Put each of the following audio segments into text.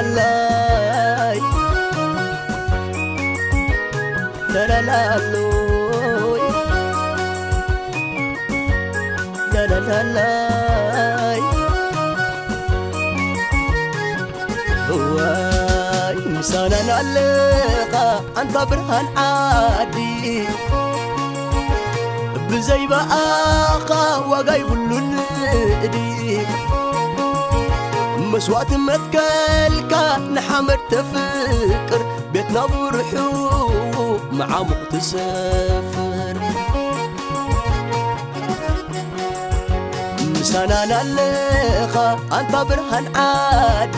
ላላይ ላላላሎይ ላላላላይ እዋይ ምሳናን ኣለኻ ኣንታ ብርሃን ዓዲ ብዘይ ብኣኻ ዋጋ ይብሉን እዲ መስዋእቲ መትከልካ ንሓመድ ተፍቅር ቤትና ብርሑ መዓሙቕ ትሰፍር ምሳናን ኣለኻ ኣንታ ብርሃን ዓዲ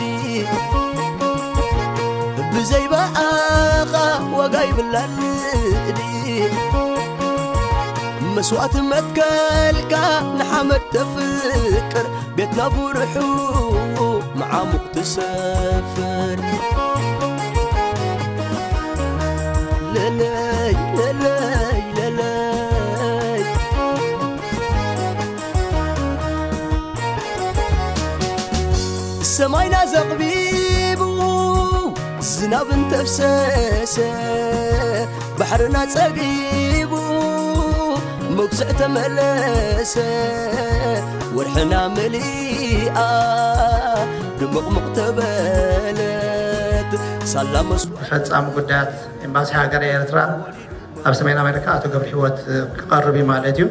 ብዘይ ብኣኻ ዋጋ ይብላን እዲ መስዋእቲ መትከልካ ንሓመድ ተፍቅር ቤትና ብርሑ መዓሙቕ ትሰፍር ለለይ ለለይ ለለይ ሰማይና ዘቕቢቡ ዝናብ እንተፍሰሰ ባሕርና ጸጊቡ መጉስዕ ተመለሰ ወርሕና መሊኣ ድምቕምቕ ተበለት ሳላ መስ ፈጻሚ ጉዳያት ኤምባሲ ሃገረ ኤርትራ ኣብ ሰሜን ኣሜሪካ ኣቶ ገብረ ህይወት ክቐርብ እዩ ማለት እዩ።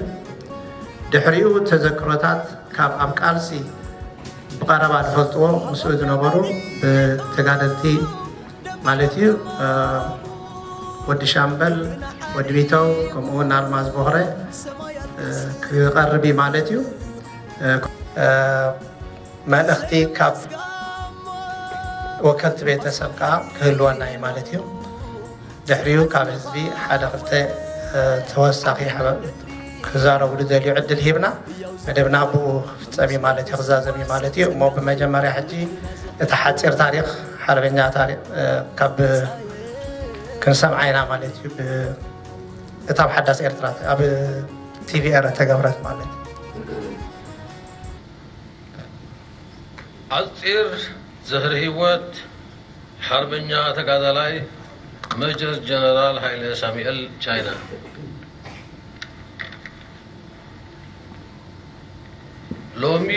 ድሕሪኡ ተዘክሮታት ካብ ኣብ ቃልሲ ብቐረባ ዝፈልጥዎ ምስኡ ዝነበሩ ብተጋደልቲ ማለት እዩ። ወዲ ሻምበል፣ ወዲ ቢተው፣ ከምኡ እውን ኣልማዝ ቦኽረ ክቐርብ እዩ ማለት እዩ። መልእኽቲ ካብ ወከልቲ ቤተሰብ ከዓ ክህልወና እዩ ማለት እዩ። ድሕሪኡ ካብ ህዝቢ ሓደ ክልተ ተወሳኺ ክዛረቡ ዝደልዩ ዕድል ሂብና መደብና ብኡ ክፍፀም እዩ ማለት እዩ፣ ክዛዘም እዩ ማለት እዩ። እሞ ብመጀመርያ ሕጂ እቲ ሓፂር ታሪክ ሓርበኛ ታሪክ ካብ ክንሰምዓ ኢና ማለት እዩ። እታ ኣብ ሓዳስ ኤርትራ ኣብ ቲቪ ኤረ ተገብረት ማለት እዩ። ሓፂር ዝኽሪ ህይወት ሓርበኛ ተጋዳላይ መጀር ጀነራል ሃይለ ሳሙኤል ቻይና። ሎሚ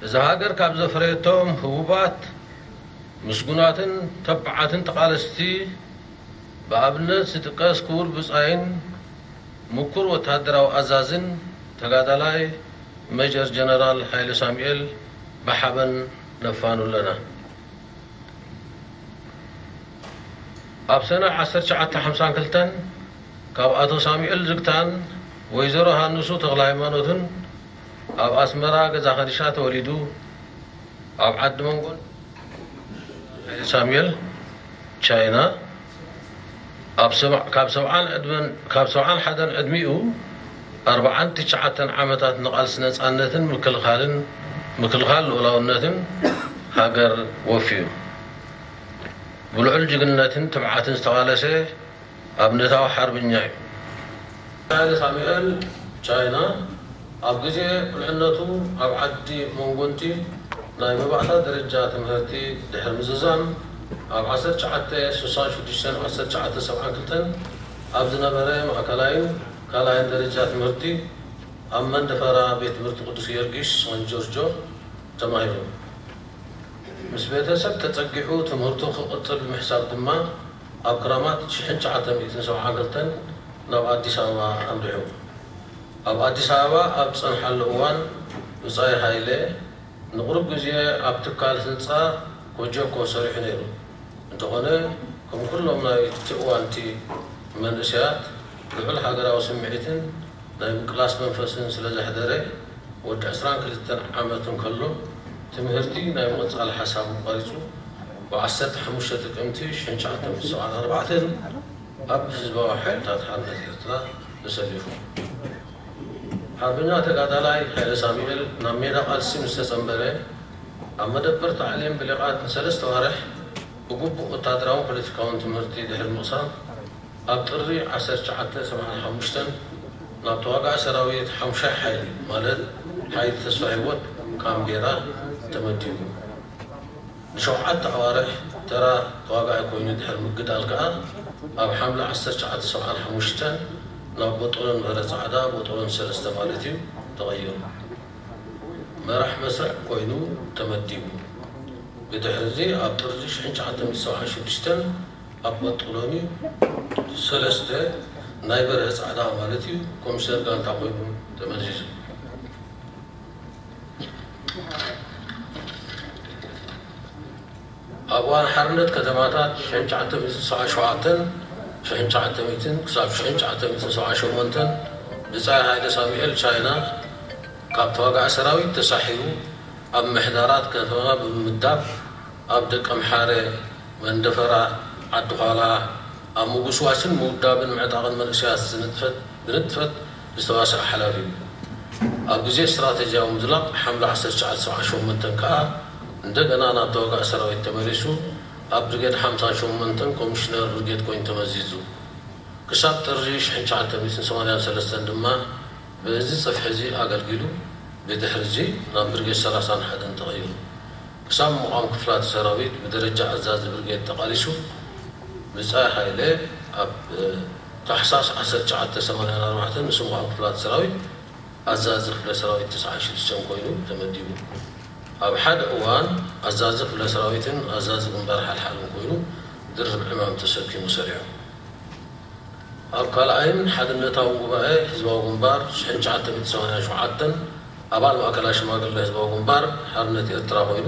እዛ ሃገር ካብ ዘፍረየቶም ህቡባት ምስጉናትን ተባዓትን ተቓለስቲ ብኣብነት ዝጥቀስ ክቡር ብጻይን ምኩር ወተሃደራዊ ኣዛዝን ተጋዳላይ መጀር ጀነራል ሃይለ ሳሙኤል ብሓበን ነፋኑ ኣለና። ኣብ ሰነ ዓሰርተ ትሽዓተ ሓምሳን ክልተን ካብ ኣቶ ሳሙኤል ዝግታን ወይዘሮ ሃንሱ ተኽለሃይማኖትን ኣብ ኣስመራ ገዛ ከዲሻ ተወሊዱ። ኣብ ዓዲ መንጎን ሳሙኤል ቻይና ኣብ ሰብዓ- ካብ ሰብዓን ዕድመን ካብ ሰብዓን ሓደን ዕድሚኡ ኣርብዓን ትሽዓተን ዓመታት ንቓልሲ ነጻነትን ምክልኻልን ምክልኻል ልኡላውነትን ሃገር ወፍዩ። ብልዑል ጅግንነትን ትብዓትን ዝተቓለሰ ኣብነታዊ ሓርበኛ እዩ። ሳሙኤል ቻይና ኣብ ግዜ ቁልዕነቱ ኣብ ዓዲ መንጎንቲ ናይ መባእታ ደረጃ ትምህርቲ ድሕሪ ምዝዛም ኣብ ዓሰርተ ትሽዓተ ስሳን ሽዱሽተን ዓሰርተ ትሽዓተ ሰብዓን ክልተን ኣብ ዝነበረ ማእከላይን ካልኣይን ደረጃ ትምህርቲ ኣብ መንደፈራ ቤት ትምህርቲ ቅዱስ ጊዮርጊስ ሳን ጆርጆ ተማሂሩ። ምስ ቤተሰብ ተጸጊዑ ትምህርቱ ክቕጽል ብምሕሳብ ድማ ኣብ ክራማት ሽሕን ትሽዓተ ሚእትን ሰብዓን ክልተን ናብ ኣዲስ ኣበባ ኣምሪሑ። ኣብ ኣዲስ ኣበባ ኣብ ዝጸንሓሉ እዋን ብጻይ ሃይለ ንቑሩብ ግዜ ኣብ ትካል ህንጻ ኮጀኮ ሰሪሑ ነይሩ። እንተኾነ ከም ኩሎም ናይቲ እዋንቲ መንእሰያት ልዑል ሃገራዊ ስምዒትን ናይ ምቅላስ መንፈስን ስለ ዘሕደረ ወዲ ዕስራን ክልተን ዓመት እንከሎ ትምህርቲ ናይ ምቕጻል ሓሳቡ ቆሪጹ ብ ዓሰርተ ሓሙሽተ ጥቅምቲ ሽሕን ትሽዓተ ሚእትን ሰብዓን ኣርባዕተን ኣብ ህዝባዊ ሓይልታት ሓርነት ኤርትራ ተሰሊፉ። ሓርበኛ ተጋዳላይ ሃይለ ሳሙኤል ናብ ሜዳ ቃልሲ ምስ ተጸንበረ ኣብ መደበር ታዕሊም ብሊቓት ንሰለስተ ኣዋርሕ ብግቡእ ወታደራውን ፖለቲካውን ትምህርቲ ድሕሪ ምቕሳም ኣብ ጥሪ ዓሰርተ ትሽዓተ ሰብዓን ሓሙሽተን ናብ ተዋጋኢ ሰራዊት ሓሙሻይ ሓይሊ ማለት ሓይሊ ተስፋ ህይወት ካምቤራ ተመዲቡ። ንሸውዓተ ኣዋርሕ ተራ ተዋጋኣይ ኮይኑ ድሕሪ ምግዳል ከኣ ኣብ ሓምለ ዓሰርተ ትሽዓተ ሰብዓን ሓሙሽተን ናብ ቦጦሎን በረ ጻዕዳ፣ ቦጦሎን ሰለስተ ማለት እዩ፣ ተቐይሩ። መራሕ መስርዕ ኮይኑ ተመዲቡ። ብድሕሪ እዚ ኣብ ጥሪ ሽሕን ትሽዓተ ሚእትን ሰብዓን ሽዱሽተን ኣብ ቦጦሎኒ ሰለስተ ናይ በርሀ ጻዕዳ ማለት እዩ፣ ኮሚሽነር ጋንታ ኮይኑ ተመዚዙ። ኣብ እዋን ሓርነት ከተማታት ሽሕን ትሽዓተ ሚእትን ሰብዓን ሸውዓተን፣ ሽሕን ትሽዓተ ሚእትን ክሳብ ሽሕን ትሽዓተ ሚእትን ሰብዓን ሸሞንተን ብጻይ ሃይለ ሳሙኤል ቻይና ካብ ተዋጋኢ ሰራዊት ተሳሒቡ ኣብ ምሕዳራት ከተማ ብምምዳብ ኣብ ደቀምሓረ፣ መንደፈራ፣ ዓዲ ዃላ፣ ኣብ ምጉስዋስን ምውዳብን ምዕጣቕን መንእሰያት ዝንጥፈት ብንጥፈት ዝተዋስአ ሓላፊ እዩ። ኣብ ግዜ ስትራተጂያዊ ምዝላቕ ሓምለ ዓሰርተ ትሽዓተ ሰብዓን ሸሞንተን ከኣ እንደገና ናብ ተዋጋኢ ሰራዊት ተመሊሱ ኣብ ብርጌድ ሓምሳን ሸሞንተን ኮሚሽነር ብርጌድ ኮይኑ ተመዚዙ። ክሳብ ጥሪ ሽሕን ትሽዓተ ሚእትን ሰማንያን ሰለስተን ድማ በዚ ጽፍሒ እዚ ኣገልጊሉ፣ ብድሕሪ እዚ ናብ ብርጌድ ሰላሳን ሓደን ተቐይሩ። ክሳብ ምቋም ክፍላት ሰራዊት ብደረጃ ኣዛዚ ብርጌድ ተቓሊሱ። ብጻይ ሃይለ ኣብ ታሕሳስ ዓሰርተ ትሽዓተ ሰማንያን ኣርባዕተን ምስ ምቋም ክፍላት ሰራዊት ኣዛዚ ክፍለ ሰራዊት ተስዓን ሽዱሽተን ኮይኑ ተመዲቡ። ኣብ ሓደ እዋን ኣዛዚ ክፍለ ሰራዊትን ኣዛዚ ግንባር ሓልሓልን ኮይኑ ድርብ ዕማም ተሰኪሙ ሰሪዑ። ኣብ ካልኣይን ሓድነታውን ጉባኤ ህዝባዊ ግንባር ሽሕን ትሽዓተ ሚእትን ሰማንያን ሸውዓተን ኣባል ማእከላይ ሽማግለ ህዝባዊ ግንባር ሓርነት ኤርትራ ኮይኑ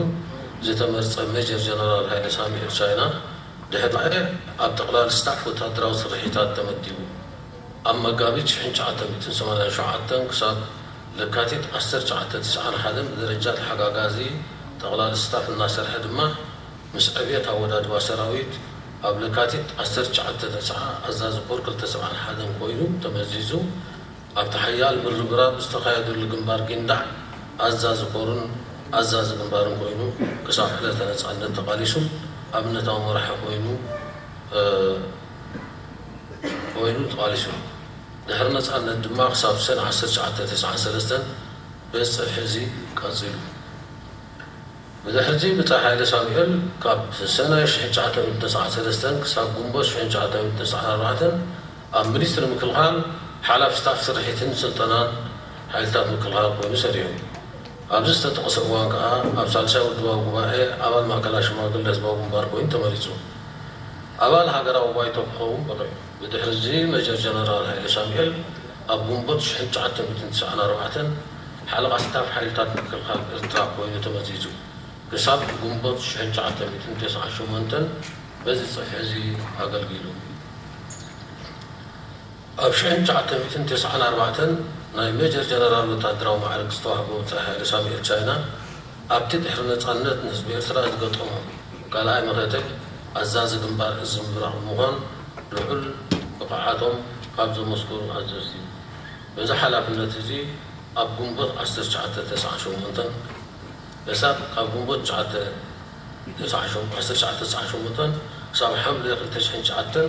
ዝተመርጸ ሜጀር ጀነራል ሃይለ ሳሙኤል ቻይና፣ ድሕሪ ኣብ ጠቕላሊ ስታፍ ወተሃደራዊ ስርሒታት ተመዲቡ። ኣብ መጋቢት ሽሕን ትሽዓተ ሚእትን ሰማንያን ሸውዓተን ክሳብ ለካቲት ዓሰርተ ትሽዓተ ተስዓን ሓደን ብደረጃ ተሓጋጋዚ ጠቕላሊ ስታፍ እናሰርሐ ድማ፣ ምስ ዕብየት ኣወዳድባ ሰራዊት ኣብ ለካቲት ዓሰርተ ትሽዓተ ተስዓ ኣዛዚ ኮር ክልተ ሰብዓን ሓደን ኮይኑ ተመዚዙ። ኣብቲ ሓያል ምርብራብ ዝተኻየደሉ ግንባር ጊንዳዕ ኣዛዚ ኮርን ኣዛዚ ግንባርን ኮይኑ ክሳብ ዕለተ ነጻነት ተቓሊሱ ኣብነታዊ መራሒ ኮይኑ፣ እ፣ ኮይኑ ተቓሊሱ። ድሕሪ ነጻነት ድማ ክሳብ ሰነ ዓሰርተ ትሽዓተ ተስዓን ሰለስተን በዚ ጽፍሒ እዚ ቀጺሉ። ብድሕሪ እዚ ብጻይ ሃይለ ሳሙኤል ካብ ሰነ ሽሕን ትሽዓተ ሚእትን ተስዓን ሰለስተን ክሳብ ግንቦት ሽሕን ትሽዓተ ሚእትን ተስዓን ኣርባዕተን ኣብ ሚኒስትሪ ምክልኻል ሓላፊ ስታፍ ስርሒትን ስልጠናን ሓይልታት ምክልኻል ኮይኑ ሰሪሑ። ኣብዚ ዝተጠቕሰ እዋን ከኣ ኣብ ሳልሳይ ውድባዊ ጉባኤ ኣባል ማእከላይ ሽማግለ ህዝባዊ ግንባር ኮይኑ ተመሪጹ። ኣባል ሃገራዊ ባይቶ ክኸውን በቒዑ። ብድሕሪ እዚ ሜጀር ጀነራል ሃይለ ሳሙኤል ኣብ ግንቦት ሽሕን ትሽዓተ ሚእትን ተስዓን ኣርባዕተን ሓለቓ ስታፍ ሓይልታት ምክልኻል ኤርትራ ኮይኑ ተመዚዙ። ክሳብ ግንቦት ሽሕን ትሽዓተ ሚእትን ተስዓን ሸሞንተን በዚ ጽፍሒ እዚ ኣገልጊሉ። ኣብ ሽሕን ትሽዓተ ሚእትን ተስዓን ኣርባዕተን ናይ ሜጀር ጀነራል ወተሃደራዊ ማዕርግ ዝተዋህቦ ብጻይ ሃይለ ሳሙኤል ቻይና፣ ኣብቲ ድሕሪ ነጻነት ንህዝቢ ኤርትራ ዝገጠሞ ካልኣይ መኸተ ኣዛዚ ግንባር እዚ ምብራቕ ብምዃን ልዑል ብቕዓቶም ካብ ዘመስከሩ ኣዘዝቲ እዩ። በዚ ሓላፍነት እዚ ኣብ ግንቦት ዓሰርተ ትሽዓተ ተስዓን ሸሞንተን፣ በሳብ ካብ ግንቦት ትሽዓተ ተስዓን ሸሞንተን፣ ዓሰርተ ትሽዓተ ተስዓን ሸሞንተን ክሳብ ሓምለ ክልተ ሽሕን ትሽዓተን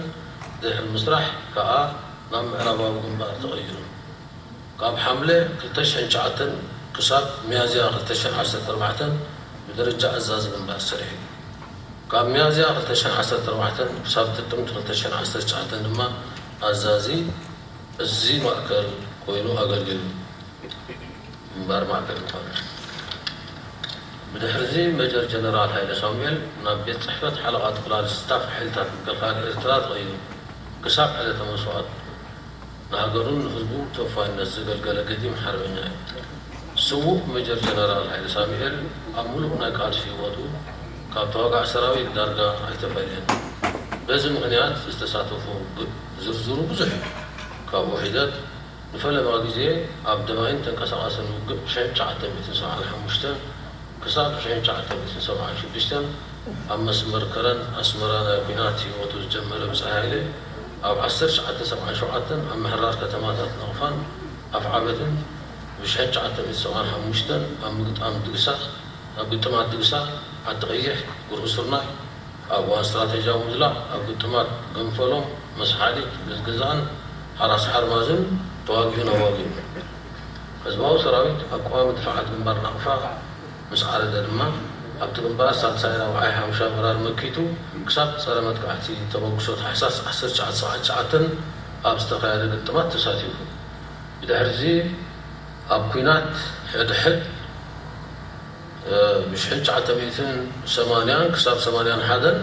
ድሕሪ ምስራሕ ከኣ ናብ ምዕራባዊ ግንባር ተቐይሩ። ካብ ሓምለ ክልተ ሽሕን ትሽዓተን ክሳብ ሚያዝያ ክልተ ሽሕን ዓሰርተ ኣርባዕተን ብደረጃ ኣዛዚ ግንባር ሰሪሑ። ካብ ሚያዝያ ክልተ ሽሕን ዓሰርተ ኣርባዕተን ክሳብ ጥቅምቲ ክልተ ሽሕን ዓሰርተ ትሽዓተን ድማ ኣዛዚ እዚ ማእከል ኮይኑ ኣገልጊሉ። ግንባር ማእከል ምዃኑ። ብድሕሪ እዚ ሜጀር ጀነራል ሃይለ ሳሙኤል ናብ ቤት ጽሕፈት ሓለቓ ጠቕላሊ ስታፍ ሓይልታት ምክልኻል ኤርትራ ተቐይሩ። ክሳብ ዕለተ መስዋእት ንሃገሩን ንህዝቡ ተወፋይነት ዘገልገለ ገዲም ሓርበኛ እዩ። ስዉእ ሜጀር ጀነራል ሃይለ ሳሙኤል ኣብ ምሉእ ናይ ቃልሲ ህይወቱ ካብ ተዋጋኢ ሰራዊት ዳርጋ ኣይተፈልየን። በዚ ምኽንያት ዝተሳተፎ ውግእ ዝርዝሩ ብዙሕ እዩ። ካብ ውሒደት ንፈለማ ግዜ ኣብ ደባይን ተንቀሳቓስን ውግእ ሽሕን ትሽዓተ ሚእትን ሰብዓን ሓሙሽተን ክሳብ ሽሕን ትሽዓተ ሚእትን ሰብዓን ሽዱሽተን ኣብ መስመር ከረን ኣስመራ ናይ ኲናት ህይወቱ ዝጀመረ ብጻይ ሃይለ፣ ኣብ ዓሰርተ ትሽዓተ ሰብዓን ሸውዓተን ኣብ ምሕራር ከተማታት ናቕፋን ኣፍዓበትን፣ ብሽሕን ትሽዓተ ሚእትን ሰብዓን ሓሙሽተን ኣብ ምግጣም ድግሳ፣ ኣብ ግጥማት ድግሳ፣ ዓዲ ቀይሕ፣ ጉርኡ ስርናይ፣ ኣብ እዋን ስትራተጂያዊ ምዝላቕ ኣብ ግጥማት ገንፈሎም፣ መስሓሊት፣ ገዝገዛን ሓራስ ሓርማዝን ተዋጊኡን ኣዋጊኡን። ህዝባዊ ሰራዊት ኣብ ቀዋሚ ድፋዓት ግንባር ናቕፋ ምስ ዓረደ ድማ፣ ኣብቲ ግንባር ሳልሳይ ራብዓይ ሓሙሻይ ወራር መኪቱ ክሳብ ጸረ መጥቃዕቲ ተበግሶ ታሕሳስ ዓሰርተ ትሽዓተ ሰብዓ ትሽዓተ ኣብ ዝተኻየደ ግጥማት ተሳቲፉ። ብድሕሪዚ ኣብ ኲናት ሕድሕድ ብ ሽሕን ትሽዓተ ሚእትን ሰማንያን ክሳብ ሰማንያን ሓደን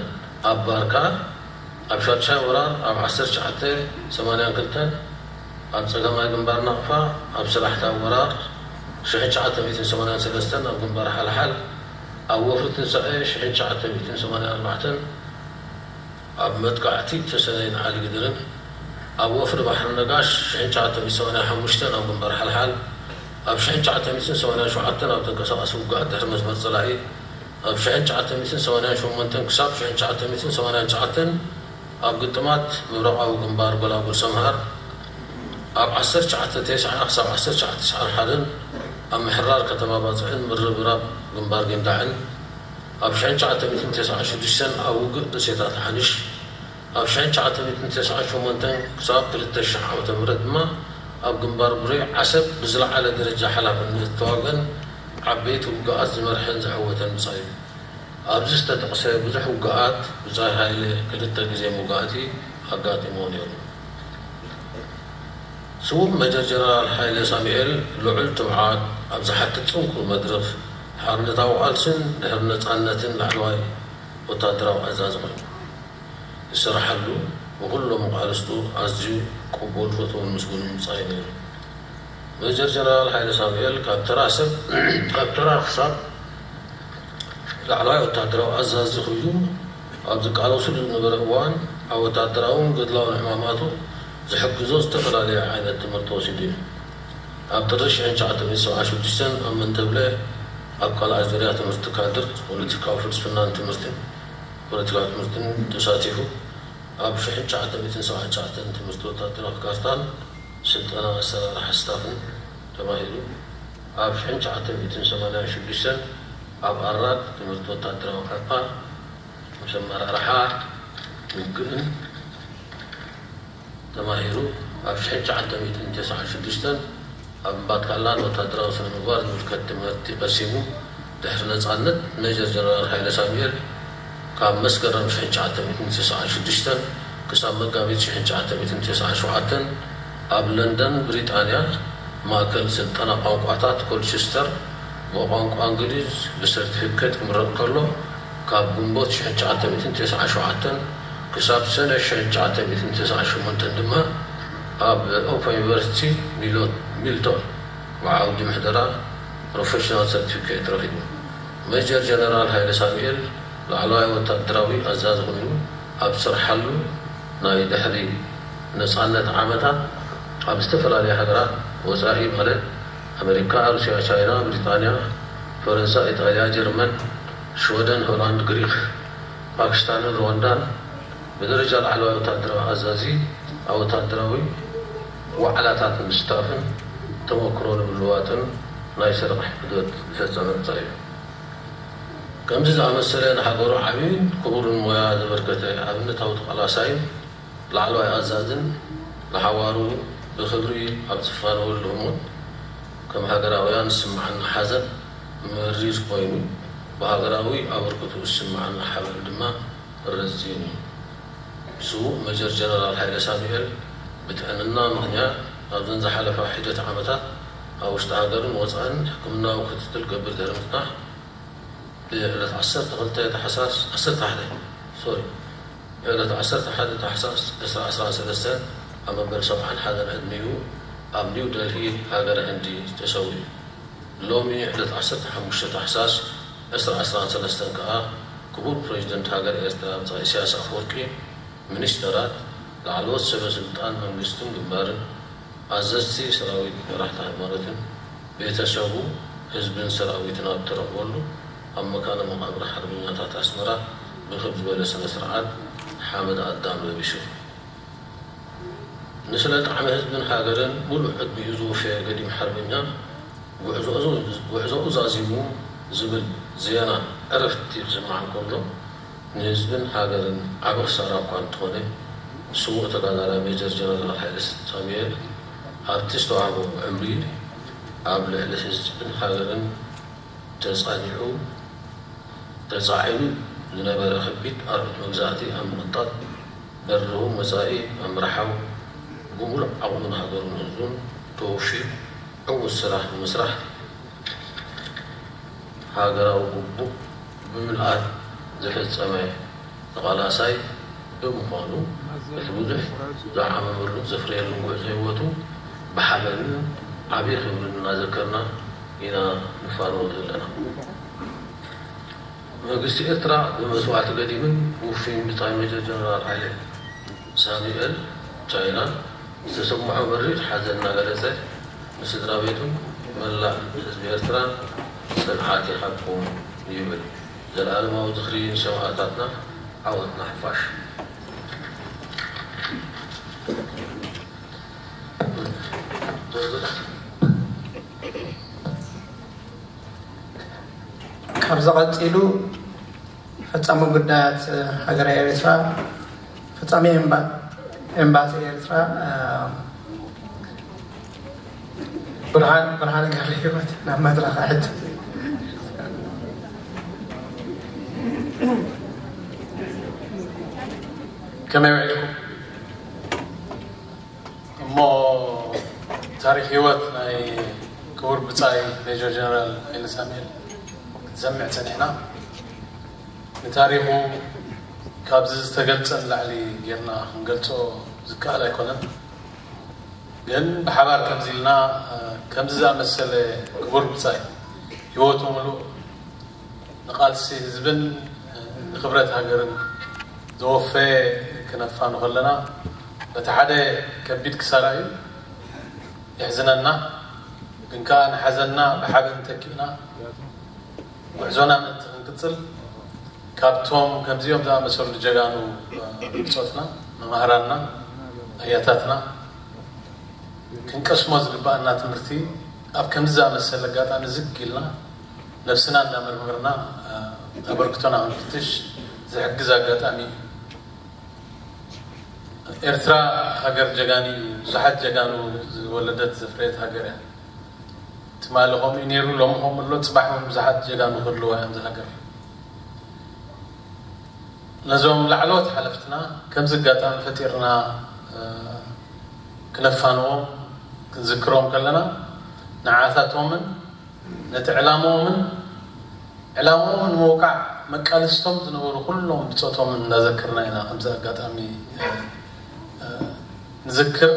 ኣብ ባርካ፣ ኣብ ሻድሻይ ወራር ኣብ ዓሰርተ ትሽዓተ ሰማንያን ክልተን ኣብ ጸገማይ ግንባር ናቕፋ፣ ኣብ ስራሕታ ወራር ሽሕን ትሽዓተ ሚእትን ሰማንያን ሰለስተን ኣብ ግንባር ሓልሓል፣ ኣብ ወፍሪ ትንሳኤ ሽሕን ትሽዓተ ሚእትን ሰማንያን ኣርባዕተን ኣብ መጥቃዕቲ ተሰነይን ዓሊግድርን፣ ኣብ ወፍሪ ባሕሪ ነጋሽ ሽሕን ትሽዓተ ሚእትን ሰማንያን ሓሙሽተን ኣብ ግንባር ሓልሓል፣ ኣብ ሽሕን ትሽዓተ ሚእትን ሰማንያን ሸውዓተን ኣብ ተንቀሳቓሲ ውግኣት ድሕሪ መስመር ጸላኢ፣ ኣብ ሽሕን ትሽዓተ ሚእትን ሰማንያን ሸሞንተን ክሳብ ሽሕን ትሽዓተ ሚእትን ሰማንያን ትሽዓተን ኣብ ግጥማት ምብራቓዊ ግንባር ጎላጉል ሰምሃር፣ ኣብ ዓሰርተ ትሽዓተ ተስዓ ክሳብ ዓሰርተ ትሽዓተ ተስዓን ሓደን ኣብ ምሕራር ከተማ ባጽዕን ምርብራብ ግንባር ጊንዳዕን፣ ኣብ ሽሕን ትሽዓተ ሚእትን ተስዓን ሽዱሽተን ኣብ ውግእ ደሴታት ሓኒሽ፣ ኣብ ሽሕን ትሽዓተ ሚእትን ተስዓን ሸሞንተን ክሳብ ክልተ ሽሕ ዓመተ ምህረት ድማ ኣብ ግንባር ቡሬ ዓሰብ ብዝለዓለ ደረጃ ሓላፍነት ዝተዋገን ዓበይቲ ውግኣት ዝመርሐን ዘዐወተን ብጻይ እዩ። ኣብዚ ዝተጠቕሰ ብዙሕ ውግኣት ብጻይ ሃይለ ክልተ ግዜ መውጋእቲ ኣጋጢምዎ ነይሩ። ስዉእ ሜጀር ጀነራል ሃይለ ሳሙኤል ልዑል ትብዓት ኣብ ዝሓትት ጽንኩር መድረኽ ሓርነታዊ ቃልስን ድሕሪ ነጻነትን ላዕለዋይ ወታደራዊ ኣዛዚ ኮይኑ ይስርሓሉ። ብኹሎም መቓልስቱ ኣዝዩ ቅቡል፣ ፍቱውን ምስጉንን ብጻይ ነይሩ። ሜጀር ጀነራል ሃይለ ሳሙኤል ካብ ተራ ሰብ፣ ካብ ተራ ክሳብ ላዕለዋይ ወታደራዊ ኣዛዚ ኮይኑ ኣብ ዝቃለሱሉ ዝነበረ እዋን ኣብ ወታደራውን ገድላውን ዕማማቱ ዝሕግዞ ዝተፈላለየ ዓይነት ትምህርቲ ወሲዱ እዩ። ኣብ ጥሪ ሽሕን ትሽዓተ ሚእትን ሰብዓን ሽዱሽተን ኣብ መንተብለ ኣብ ካልኣይ ዙርያ ትምህርቲ ካድር ፖለቲካዊ ፍልስፍናን ትምህርትን ፖለቲካዊ ትምህርትን ተሳቲፉ። ኣብ ሽሕን ትሽዓተ ሚእትን ሰብዓን ትሽዓተን ትምህርቲ ወታደራዊ ካርታን ስልጠና ኣሰራርሓ ስታፍን ተማሂሩ። ኣብ ሽሕን ትሽዓተ ሚእትን ሰማንያን ሽዱሽተን ኣብ ኣራግ ትምህርቲ ወታደራዊ ካርታ ምስ ኣመራርሓ ውግእን ተማሂሩ። ኣብ ሽሕን ትሽዓተ ሚእትን ተስዓን ሽዱሽተን ኣብ እምባትካላን ወታደራዊ ስነ ምግባር ዝምልከት ትምህርቲ ቀሲሙ። ድሕሪ ነጻነት ሜጀር ጀነራል ሃይለ ሳሙኤል ካብ መስከረም ሽሕን ትሽዓተ ሚእትን ተስዓን ሽዱሽተን ክሳብ መጋቢት ሽሕን ትሽዓተ ሚእትን ተስዓን ሸውዓተን ኣብ ለንደን ብሪጣንያ ማእከል ስልጠና ቋንቋታት ኮልቸስተር ብቋንቋ እንግሊዝ ብሰርቲፊኬት ክምረቕ ከሎ፣ ካብ ግንቦት ሽሕን ትሽዓተ ሚእትን ተስዓን ሸውዓተን ክሳብ ሰነ ሽሕን ትሽዓተ ሚእትን ተስዓን ሸሞንተን ድማ ኣብ ኦፓ ዩኒቨርሲቲ ሚሎ-፣ ሚልቶን ብዓውዲ ምሕደራ ፕሮፌሽናል ሰርቲፊኬት ረኺቡ። ሜጀር ጀነራል ሃይለ ሳሙኤል ላዕለዋይ ወታደራዊ ኣዛዚ ኮይኑ ኣብ ዝሰርሓሉ ናይ ድሕሪ ነጻነት ዓመታት ኣብ ዝተፈላለያ ሃገራት ወጻኢ ማለት ኣመሪካ፣ ሩስያ፣ ቻይና፣ ብሪጣንያ፣ ፈረንሳ፣ ኢጣልያ፣ ጀርመን፣ ሽወደን፣ ሆላንድ፣ ግሪክ፣ ፓኪስታንን ሩዋንዳን ብደረጃ ላዕለዋይ ወታደራዊ ኣዛዚ ኣብ ወታደራዊ ዋዕላታት ንምስታፍን ተመክሮ ንምልዋጥን ናይ ስራሕ ዑደት ዝፈጸመ ብጻይ እዩ። ከምዚ ዝኣመሰለ ንሃገሩ ዓብዪን ክቡርን ሞያ ዘበርከተ ኣብነታዊ ተቓላሳይን ላዕለዋይ ኣዛዝን ንሓዋሩ ብኽብሪ ኣብ ዝፋነወሉ ህሞት ከም ሃገራውያን ዝስምዓና ሓዘን መሪር ኮይኑ፣ ብሃገራዊ ኣበርክቶኡ ዝስምዓና ሓበን ድማ ረዚን እዩ። ስዉእ ሜጀር ጀነራል ሃይለ ሳሙኤል ብጥዕንና ምኽንያት ኣብዘን ዝሓለፋ ሒደት ዓመታት ኣብ ውሽጢ ሃገርን ወጻእን ሕክምናዊ ክትትል ክገብር ድሕሪ ምጽናሕ፣ ብዕለት ዓሰርተ ክልተ ታሕሳስ፣ ዓሰርተ ሓደ፣ ሶሪ፣ ብዕለት ዓሰርተ ሓደ ታሕሳስ ዕስራ ዕስራን ሰለስተን ኣብ መበል ሰብዓን ሓደን ዕድሚኡ ኣብ ኒው ደልሂ ሃገረ ህንዲ ተሰዊኡ። ሎሚ ዕለት ዓሰርተ ሓሙሽተ ታሕሳስ ዕስራ ዕስራን ሰለስተን ከኣ ክቡር ፕሬዚደንት ሃገር ኤርትራ ብጻይ ኢሳያስ ኣፈወርቂ፣ ሚኒስተራት፣ ላዕለዎት ሰበ ስልጣን መንግስትን ግንባርን፣ ኣዘዝቲ ሰራዊት፣ መራሕቲ ሃይማኖትን፣ ቤተሰቡ፣ ህዝብን ሰራዊትን ኣብ ተረኽበሉ ኣብ መካነ መቓብር ሓርበኛታት ኣስመራ ብክብ ዝበለ ስነ ስርዓት ሓመድ ኣዳም ለቢሱ። ንስለ ጣዕሚ ህዝብን ሃገርን ሙሉእ ዕድሚኡ ዝወፈየ ገዲም ሓርበኛ፣ ጉዕዞኡ፣ ጉዕዞኡ ዛዚሙ ዝብል ዜና ዕረፍቲ ክስማዕ እንከሎ፣ ንህዝብን ሃገርን ዓቢ ክሳራ እኳ እንተኾነ፣ ስዉእ ተጋዳላይ ሜጀር ጀነራል ሃይለ ሳሙኤል ኣብቲ ዝተዋህቦ ዕምሪ ኣብ ልዕሊ ህዝብን ሃገርን ተጻኒዑ ተጻዒኑ ዝነበረ ከቢድ ኣርዑት መግዛእቲ ኣብ ምቕንጣጥ፣ በሪ ርሁው መጻኢ ኣብ ምርሓው፣ ብምሉእ ዓቕሙን ሃገሩን ህዝቡን ከወፍይ ዕዉት ስራሕ ንምስራሕ፣ ሃገራዊ ግቡእ ብምልኣት ዝፈጸመ ተቓላሳይ ብምዃኑ፣ እቲ ብዙሕ ዝዓመመሉን ዘፍረየሉን ጉዕዞ ህይወቱ ብሓበንን ዓብዪ ክብርን እናዘከርና ኢና ንፋነዎ ዘለና። መንግስቲ ኤርትራ ብመስዋእቲ ገዲምን ውፉይን ብጻይ ሜጀር ጀነራል ሃይለ ሳሙኤል ቻይና ዝተሰምዖ መሪር ሓዘን እናገለጸ፣ ንስድራ ቤቱን መላእ ህዝቢ ኤርትራን ጽንዓት ይሃብኩም ይብል። ዘለኣለማዊ ዝኽሪ ንሰማእታትና፣ ዓወት ንሓፋሽ። ካብዚ ቀጺሉ ፈጻሚ ጉዳያት ሃገረ ኤርትራ፣ ፈጻሚ ኤምባ- ኤምባሲ ኤርትራ፣ እ፣ ብርሃን ብርሃነ ገብረህይወት ናብ መድረኽ ሕጂ። ከመይ ውዒልኩም? እሞ ታሪኽ ህይወት ናይ ክቡር ብጻይ ሜጀር ጀነራል ሃይለ ሳሙኤል ክትሰምዕ ጸኒሕና። ንታሪኹ ካብዚ ዝተገልጸ ንላዕሊ ጌርና ክንገልጾ ዝከኣል ኣይኮነን። ግን ብሓባር ከምዚ ኢልና፣ እ፣ ከምዚ ዝኣመሰለ ክቡር ብጻይ ህይወቱ ምሉእ ንቓልሲ ህዝብን ንኽብረት ሃገርን ዘወፈየ ክነፋኑ ከለና፣ በቲ ሓደ ከቢድ ክሳራ እዩ፣ የሕዝነና። ግን ከኣ ንሓዘንና ብሓበን ተኪእና ጉዕዞና ምእንቲ ክንቅጽል፣ ካብቶም ከምዚኦም ዝኣመሰሉ ጀጋኑ ብጾትና፣ መማህራንና፣ ኣያታትና ክንቀስሞ ዝግባኣና ትምህርቲ፣ ኣብ ከምዚ ዝኣመሰለ ኣጋጣሚ ዝግ ኢልና ነብስና እንዳመርመርና፣ እ፣ ኣበርክቶና ክንፍትሽ ዝሕግዝ ኣጋጣሚ እዩ። ኤርትራ ሃገር ጀጋኑ እዩ። ብዙሓት ጀጋኑ ዝወለደት ዘፍረየት ሃገር እያ። ትማሊ ከምኡ እዩ ነይሩ፣ ሎሚ ከምኡ ኣሎ፣ ጽባሕ እውን ብዙሓት ጀጋኑ ክህልዋ እዮም እዛ ሃገር። ነዞም ላዕለዎት ሓለፍትና ከምዚ ኣጋጣሚ ፈጢርና፣ እ፣ ክነፋንዎም ክንዝክሮም ከለና፣ ንዓታቶምን ነቲ ዕላማኦምን ዕላማኦም ንምውቃዕ መቃልስቶም ዝነበሩ ኩሎም ብጾቶምን እናዘከርና ኢና። ከምዚ ኣጋጣሚ፣ እ፣ እ፣ ንዝክር፣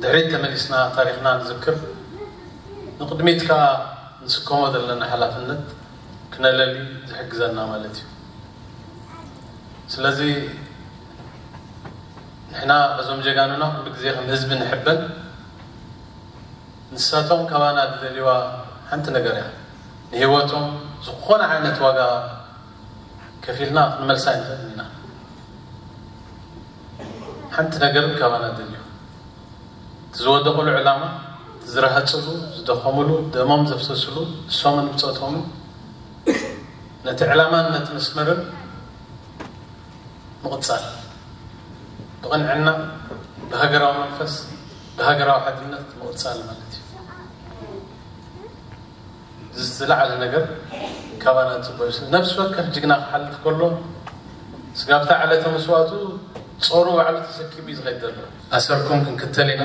ድሕሪት ተመሊስና ታሪኽና ንዝክር፣ ንቕድሚት ከኣ ንስከሞ ዘለና ሓላፍነት ክነለሊ ዝሕግዘና ማለት እዩ። ስለዚ ንሕና በዞም ጀጋኑና ኩሉ ግዜ ከም ህዝቢ ንሕበን። ንሳቶም ካባና ዝደልይዋ ሓንቲ ነገር እያ። ንህይወቶም ዝኾነ ዓይነት ዋጋ ከፊልና ክንመልሳ ኣይንኽእልን ኢና። ሓንቲ ነገር ካባና ደልዩ፣ እቲ ዝወደቑሉ ዕላማ፣ እቲ ዝረሃፅሉ፣ ዝደኸሙሉ፣ ደሞም ዘፍሰስሉ፣ ንሶምን ብፆቶምን ነቲ ዕላማን ነቲ መስመርን ምቕፃል፣ ብቕንዕና፣ ብሃገራዊ መንፈስ፣ ብሃገራዊ ሓድነት ምቕፃል ማለት እዩ። እዚ ዝለዓለ ነገር ካባና ዝፅበዩ። ነብሲ ወከፍ ጅግና ክሓልፍ ከሎ፣ ስጋብታ ዕለተ መስዋእቱ ጾሩ ባዕሉ ተሰኪሙ እዩ ዝኸይድ ዘሎ። ኣሰርኩም ክንክተል ኢና።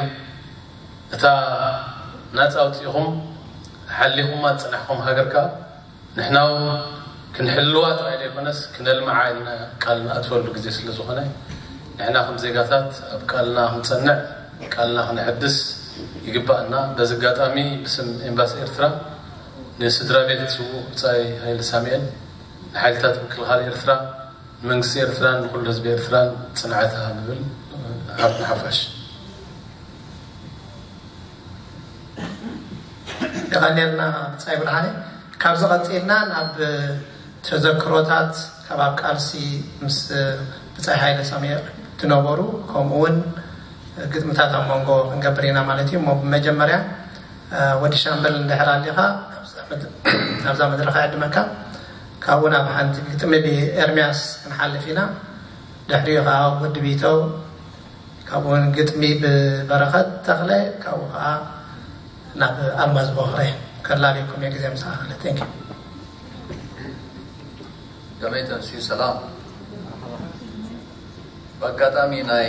እታ ናጻ ኣውጺእኹም ሓሊኹማ ዝጸናሕኩም ሃገር ከኣ ንሕና እውን ክንሕልዋ ጥራይ ዘይኮነስ ክነልምዓ ኢልና ቃል ንኣትወሉ ግዜ ስለ ዝኾነ፣ ንሕና ከም ዜጋታት ኣብ ቃልና ክንጸንዕ፣ ቃልና ክነሐድስ ይግባኣና። በዚ ኣጋጣሚ ብስም ኤምባሲ ኤርትራ ንስድራ ቤት ስዉእ ብጻይ ሃይለ ሳሙኤል፣ ንሓይልታት ምክልኻል ኤርትራ፣ ንመንግስቲ ኤርትራን ንኹሉ ህዝቢ ኤርትራን ጽንዓት ንብል። ኣብ ንሓፋሽ። የቐንየልና ብጻይ ብርሃነ። ካብዚ ቀጺልና ናብ ተዘክሮታት ካብ ኣብ ቃልሲ ምስ ብጻይ ሃይለ ሳሙኤል ዝነበሩ፣ ከምኡ እውን ግጥምታት ኣብ መንጎ ክንገብር ኢና ማለት እዩ። እሞ ብመጀመርያ ወዲ ሻምበል እንድሕር ኣሊኻ ኣብዛ መድ- ኣብዛ መድረኽ ዕድመካ። ካብኡ ናብ ሓንቲ ግጥሚ ብኤርምያስ ክንሓልፍ ኢና። ድሕሪኡ ከዓ ወዲ ቢተው፣ ካብኡ እውን ግጥሚ ብበረኸት ተኽለ፣ ካብኡ ከዓ ናብ ኣልማዝ ቦኽረ። ከላልየኩም እየ ግዜ ምስ ኣኸለ። Thank you። ከመይ ተንስዩ? ሰላም። ብኣጋጣሚ ናይ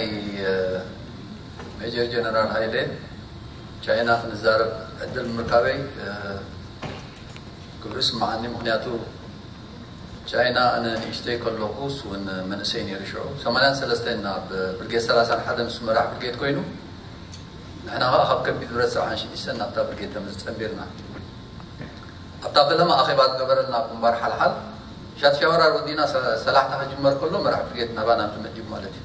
ሜጀር ጀነራል ሃይለ ቻይና ክንዛረብ ዕድል ምርካበይ ክብሪ ስምዓኒ። ምክንያቱ ቻይና ኣነ ንእሽተይ ከለኹ እሱ እውን መንእሰይ ነይሩ። ሽዑ ሰማንያን ሰለስተን ናብ ብርጌድ ሰላሳን ሓደን እሱ መራሕ ብርጌድ ኮይኑ፣ ንሕና ከዓ ካብ ከቢድ ብረት ሰብዓን ሽዱሽተን ናብታ ብርጌድ ተምዝ ጸንቢርና። ኣብታ ፈለማ ኣኼባ ዝገበረልና ኣብ ግንባር ሓልሓል ሻትሻወራር ወዲና ሰ- ሰላሕታ ክጅመር ከሎ መራሕ ብርጌድ ናባና ተመዲቡ ማለት እዩ።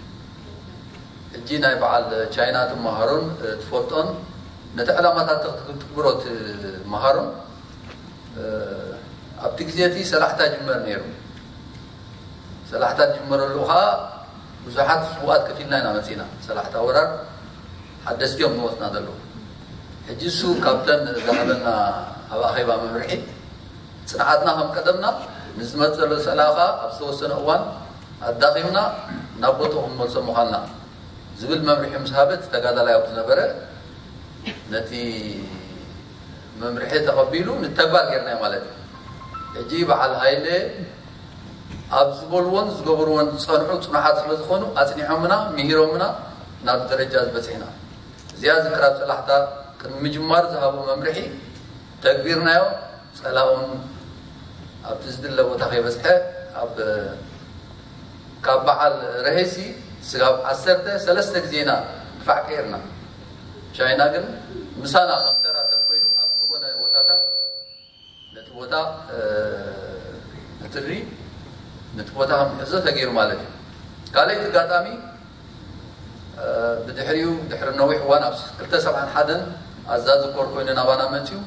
ሕጂ ናይ በዓል ቻይና ትመሃሮን ትፈልጦን ነቲ ዕላማታት ትግብሮ ትመሃሮን ኣብቲ ግዜ እቲ ሰላሕታ ይጅመር ነይሩ። ሰላሕታ ዝጅመረሉ ከዓ ብዙሓት ስውኣት ከፊልና ኢና መፂና። ሰላሕታ ወራር ሓደስቲ እዮም ንወፅና ዘለዉ። ሕጂ እሱ ካብተን ዝሃበና ኣብ ኣኼባ መምርሒ ጽንዓትና ከም ቀደምና ንዝመፀሉ ሰላኻ ኣብ ዝተወሰነ እዋን ኣዳኺምና ናብ ቦታኡ ክንመልሶ ምዃንና ዝብል መምርሒ ምስ ሃበ እቲ ተጋዳላይ ኣብ ዝነበረ ነቲ መምርሒ ተቐቢሉ ንተግባር ጌርናዮ ማለት እዩ። ሕጂ በዓል ሃይለ ኣብ ዝበልዎን ዝገበርዎን ዝጸንሑ ጽኑሓት ስለ ዝኾኑ ኣጽኒዖምና ምሂሮምና ናብ ደረጃ ዝበጽሕና። እዚኣ ዝክራብ ሰላሕታ ቅድሚ ምጅማር ዝሃቦ መምርሒ ተግቢርናዮ። ጸላኡን ኣብቲ ዝድለ ቦታ ከይበጽሐ ኣብ ካብ በዓል ረሄሲ ስጋብ ዓሰርተ ሰለስተ ግዜ ኢና ድፋዕ ቀይርና። ቻይና ግን ምሳና ከም ተራ ሰብ ኮይኑ ኣብ ዝኾነ ቦታታት ነቲ ቦታ ክትሪ ነቲ ቦታ ከም ሕዞ ተገይሩ ማለት እዩ። ካልኣይቲ ኣጋጣሚ ብድሕሪኡ ድሕሪ ነዊሕ እዋን ኣብ ክልተ ሰብዓን ሓደን ኣዛዚ ኮር ኮይኑ ናባና መፅዩ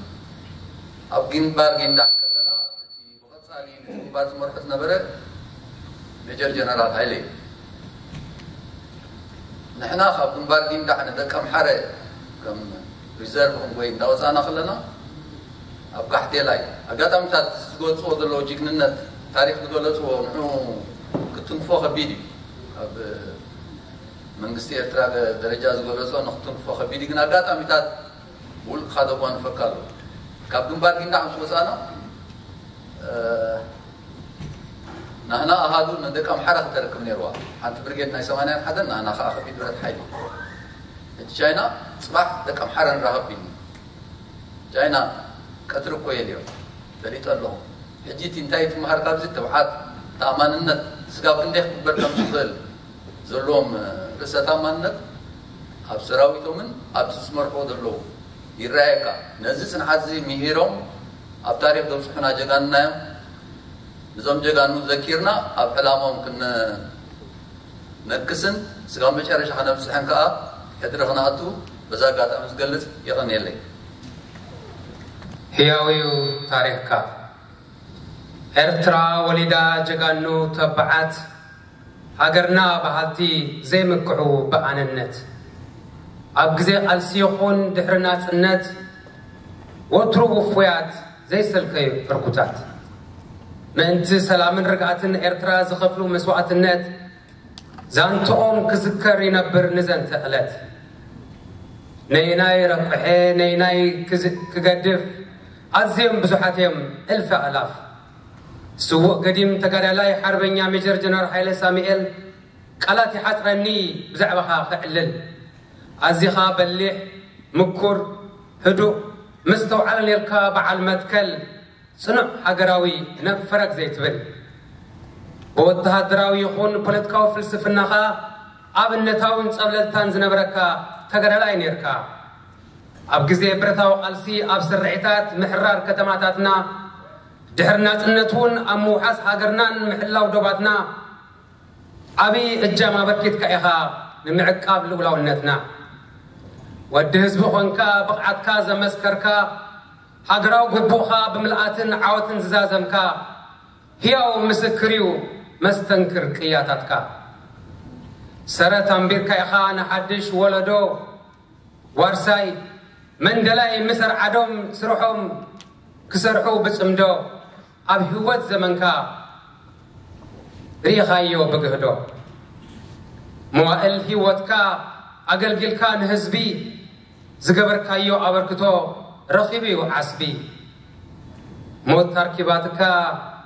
ኣብ ግንባር ጊንዳዕ ከለና እቲ ብቐፃሊ ነቲ ግንባር ዝመርሖ ዝነበረ ሜጀር ጀነራል ሃይለ እዩ። ንሕና ካብ ግንባር ጊንዳዕ ንደቂ ኣምሓረ ከም ሪዘርቭ ክንጎይ እንዳወፃእና ከለና ኣብ ጋሕቴላይ ኣጋጣሚታት ዝገልፅዎ ዘለዎ ጅግንነት ታሪክ ዝገለፅዎ ንዑ ክትንክፎ ከቢድ እዩ። ኣብ መንግስቲ ኤርትራ ደረጃ ዝገለፆ ንክትንክፎ ከቢድ እዩ። ግን ኣጋጣሚታት ብውልቅካ ደጓንፈካ ኣሎ። ካብ ግንባር ጊንዳዕ ምስ ወፃእና ናህና ኣሃዱ ንደቂ ኣምሓራ ክተረክብ ነይርዋ። ሓንቲ ብርጌድ ናይ ሰማንያን ሓደን ናህና ከዓ ከቢድ ብረት ሓይሊ። እቲ ቻይና ፅባሕ ደቂ ኣምሓራ ንራኸብ ቢልኒ። ቻይና ቀትሪ እኮ የልዮም ፈሊጠ ኣለኹ። ሕጂ እቲ እንታይ ትምሃር ካብዚ ትብዓት፣ ተኣማንነት፣ ስጋብ ክንደይ ክግበር ከም ዝኽእል ዘለዎም ርእሰ ተኣማንነት ኣብ ሰራዊቶምን ኣብቲ ዝመርሕዎ ዘለዉ ይረኣየካ። ነዚ ፅንዓት እዚ ምሂሮም ኣብ ታሪክ ዘብፅሑና ጀጋኑና እዮም። ነዞም ጀጋኑ ዘኪርና ኣብ ዕላማኦም ክንነክስን ስጋብ መጨረሻ ከነብፅሕን ከዓ ሕድሪ ክነኣቱ በዛ ኣጋጣሚ ዝገልፅ። የቐንየለይ። ህያውዩ ታሪኽካ። ኤርትራ ወሊዳ ጀጋኑ ተባዓት፣ ሃገርና በሃልቲ ዘይምክሑ ብኣነነት፣ ኣብ ግዜ ቃልሲ ይኹን ድሕሪ ናጽነት ወትሩ ውፉያት ዘይሰልከዩ ህርኩታት፣ ምእንቲ ሰላምን ርግኣትን ኤርትራ ዝኸፍሉ መስዋእትነት ዛንትኦም ክዝከር ይነብር ንዘንተ ዕለት። ነይናይ ረቁሐ ነይናይ ክገድፍ ኣዝዮም ብዙሓት እዮም፣ እልፊ ኣእላፍ። ስዉእ ገዲም ተጋዳላይ ሓርበኛ ሜጀር ጀነራል ሃይለ ሳሙኤል፣ ቃላት ይሓጽረኒ ብዛዕባኻ ከዕልል። ኣዚኻ በሊሕ፣ ምኩር፣ ህዱእ፣ መስተውዓሊ ኔርካ በዓል መትከል፣ ጽኑዕ ሃገራዊ፣ ነግ ፈረግ ዘይትብል። ብወተሃደራዊ ይኹን ፖለቲካዊ ፍልስፍናኻ ኣብነታውን ጸብለልታን ዝነበረካ ተጋዳላይ ኔርካ። ኣብ ግዜ ብረታዊ ቃልሲ ኣብ ስርሒታት ምሕራር ከተማታትና፣ ድሕሪ ናጽነት እውን ኣብ ምውሓስ ሃገርናን ምሕላው ዶባትና ዓቢ እጃም ኣበርኪትካ ኢኻ ንምዕቃብ ልኡላውነትና። ወዲ ህዝቢ ኾንካ ብቕዓትካ ዘመስከርካ፣ ሃገራዊ ግቡእኻ ብምልኣትን ዓወትን ዝዛዘምካ ህያው ምስክር እዩ መስተንክር ቅያታትካ። ሰረት ኣንቢርካ ኢኻ ንሓድሽ ወለዶ ዋርሳይ መንደላይ ምስ ኣርዓዶም ስርሖም ክሰርሑ ብጽምዶ ኣብ ህይወት ዘመንካ ርኢኻዮ ብግህዶ። መዋእል ህይወትካ ኣገልጊልካ ንህዝቢ ዝገበርካዮ ኣበርክቶ ረኺቡ እዩ ዓስቢ። ሞት ኣርኪባትካ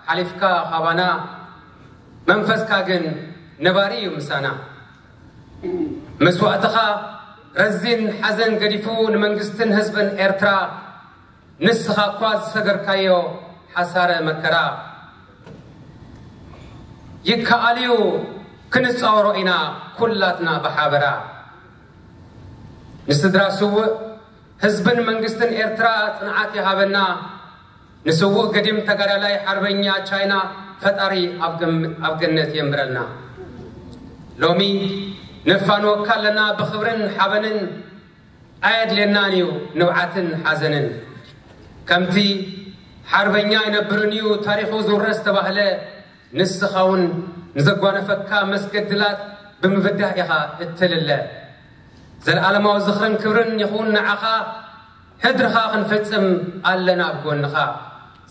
ሓሊፍካ ካባና መንፈስካ ግን ነባሪ እዩ ምሳና። መስዋእትኻ ረዚን ሓዘን ገዲፉ ንመንግስትን ህዝብን ኤርትራ ንስኻ እኳ ዝሰገርካዮ ሓሳረ መከራ ይከኣል እዩ ክንጻወሮ ኢና ኩላትና ብሓበራ። ንስድራ ስውእ ህዝብን መንግስትን ኤርትራ ጽንዓት ይሃበና። ንስውእ ገዲም ተጋዳላይ ሓርበኛ ቻይና ፈጣሪ ኣብ ገም- ኣብ ገነት የንብረልና። ሎሚ ነፋንወካ ኣለና ብኽብርን ሓበንን ኣየድልየናን እዩ ንብዓትን ሓዘንን። ከምቲ ሓርበኛ ኣይነብርን እዩ ታሪኹ ዝውረስ ተባህለ፣ ንስኻ እውን ንዘጓነፈካ መስገድላት ብምብዳህ ኢኻ እትልለ። ዘለኣለማዊ ዝኽርን ክብርን ይኹን ንዓኻ። ሕድርኻ ክንፍጽም ኣለና ኣብ ጎንኻ።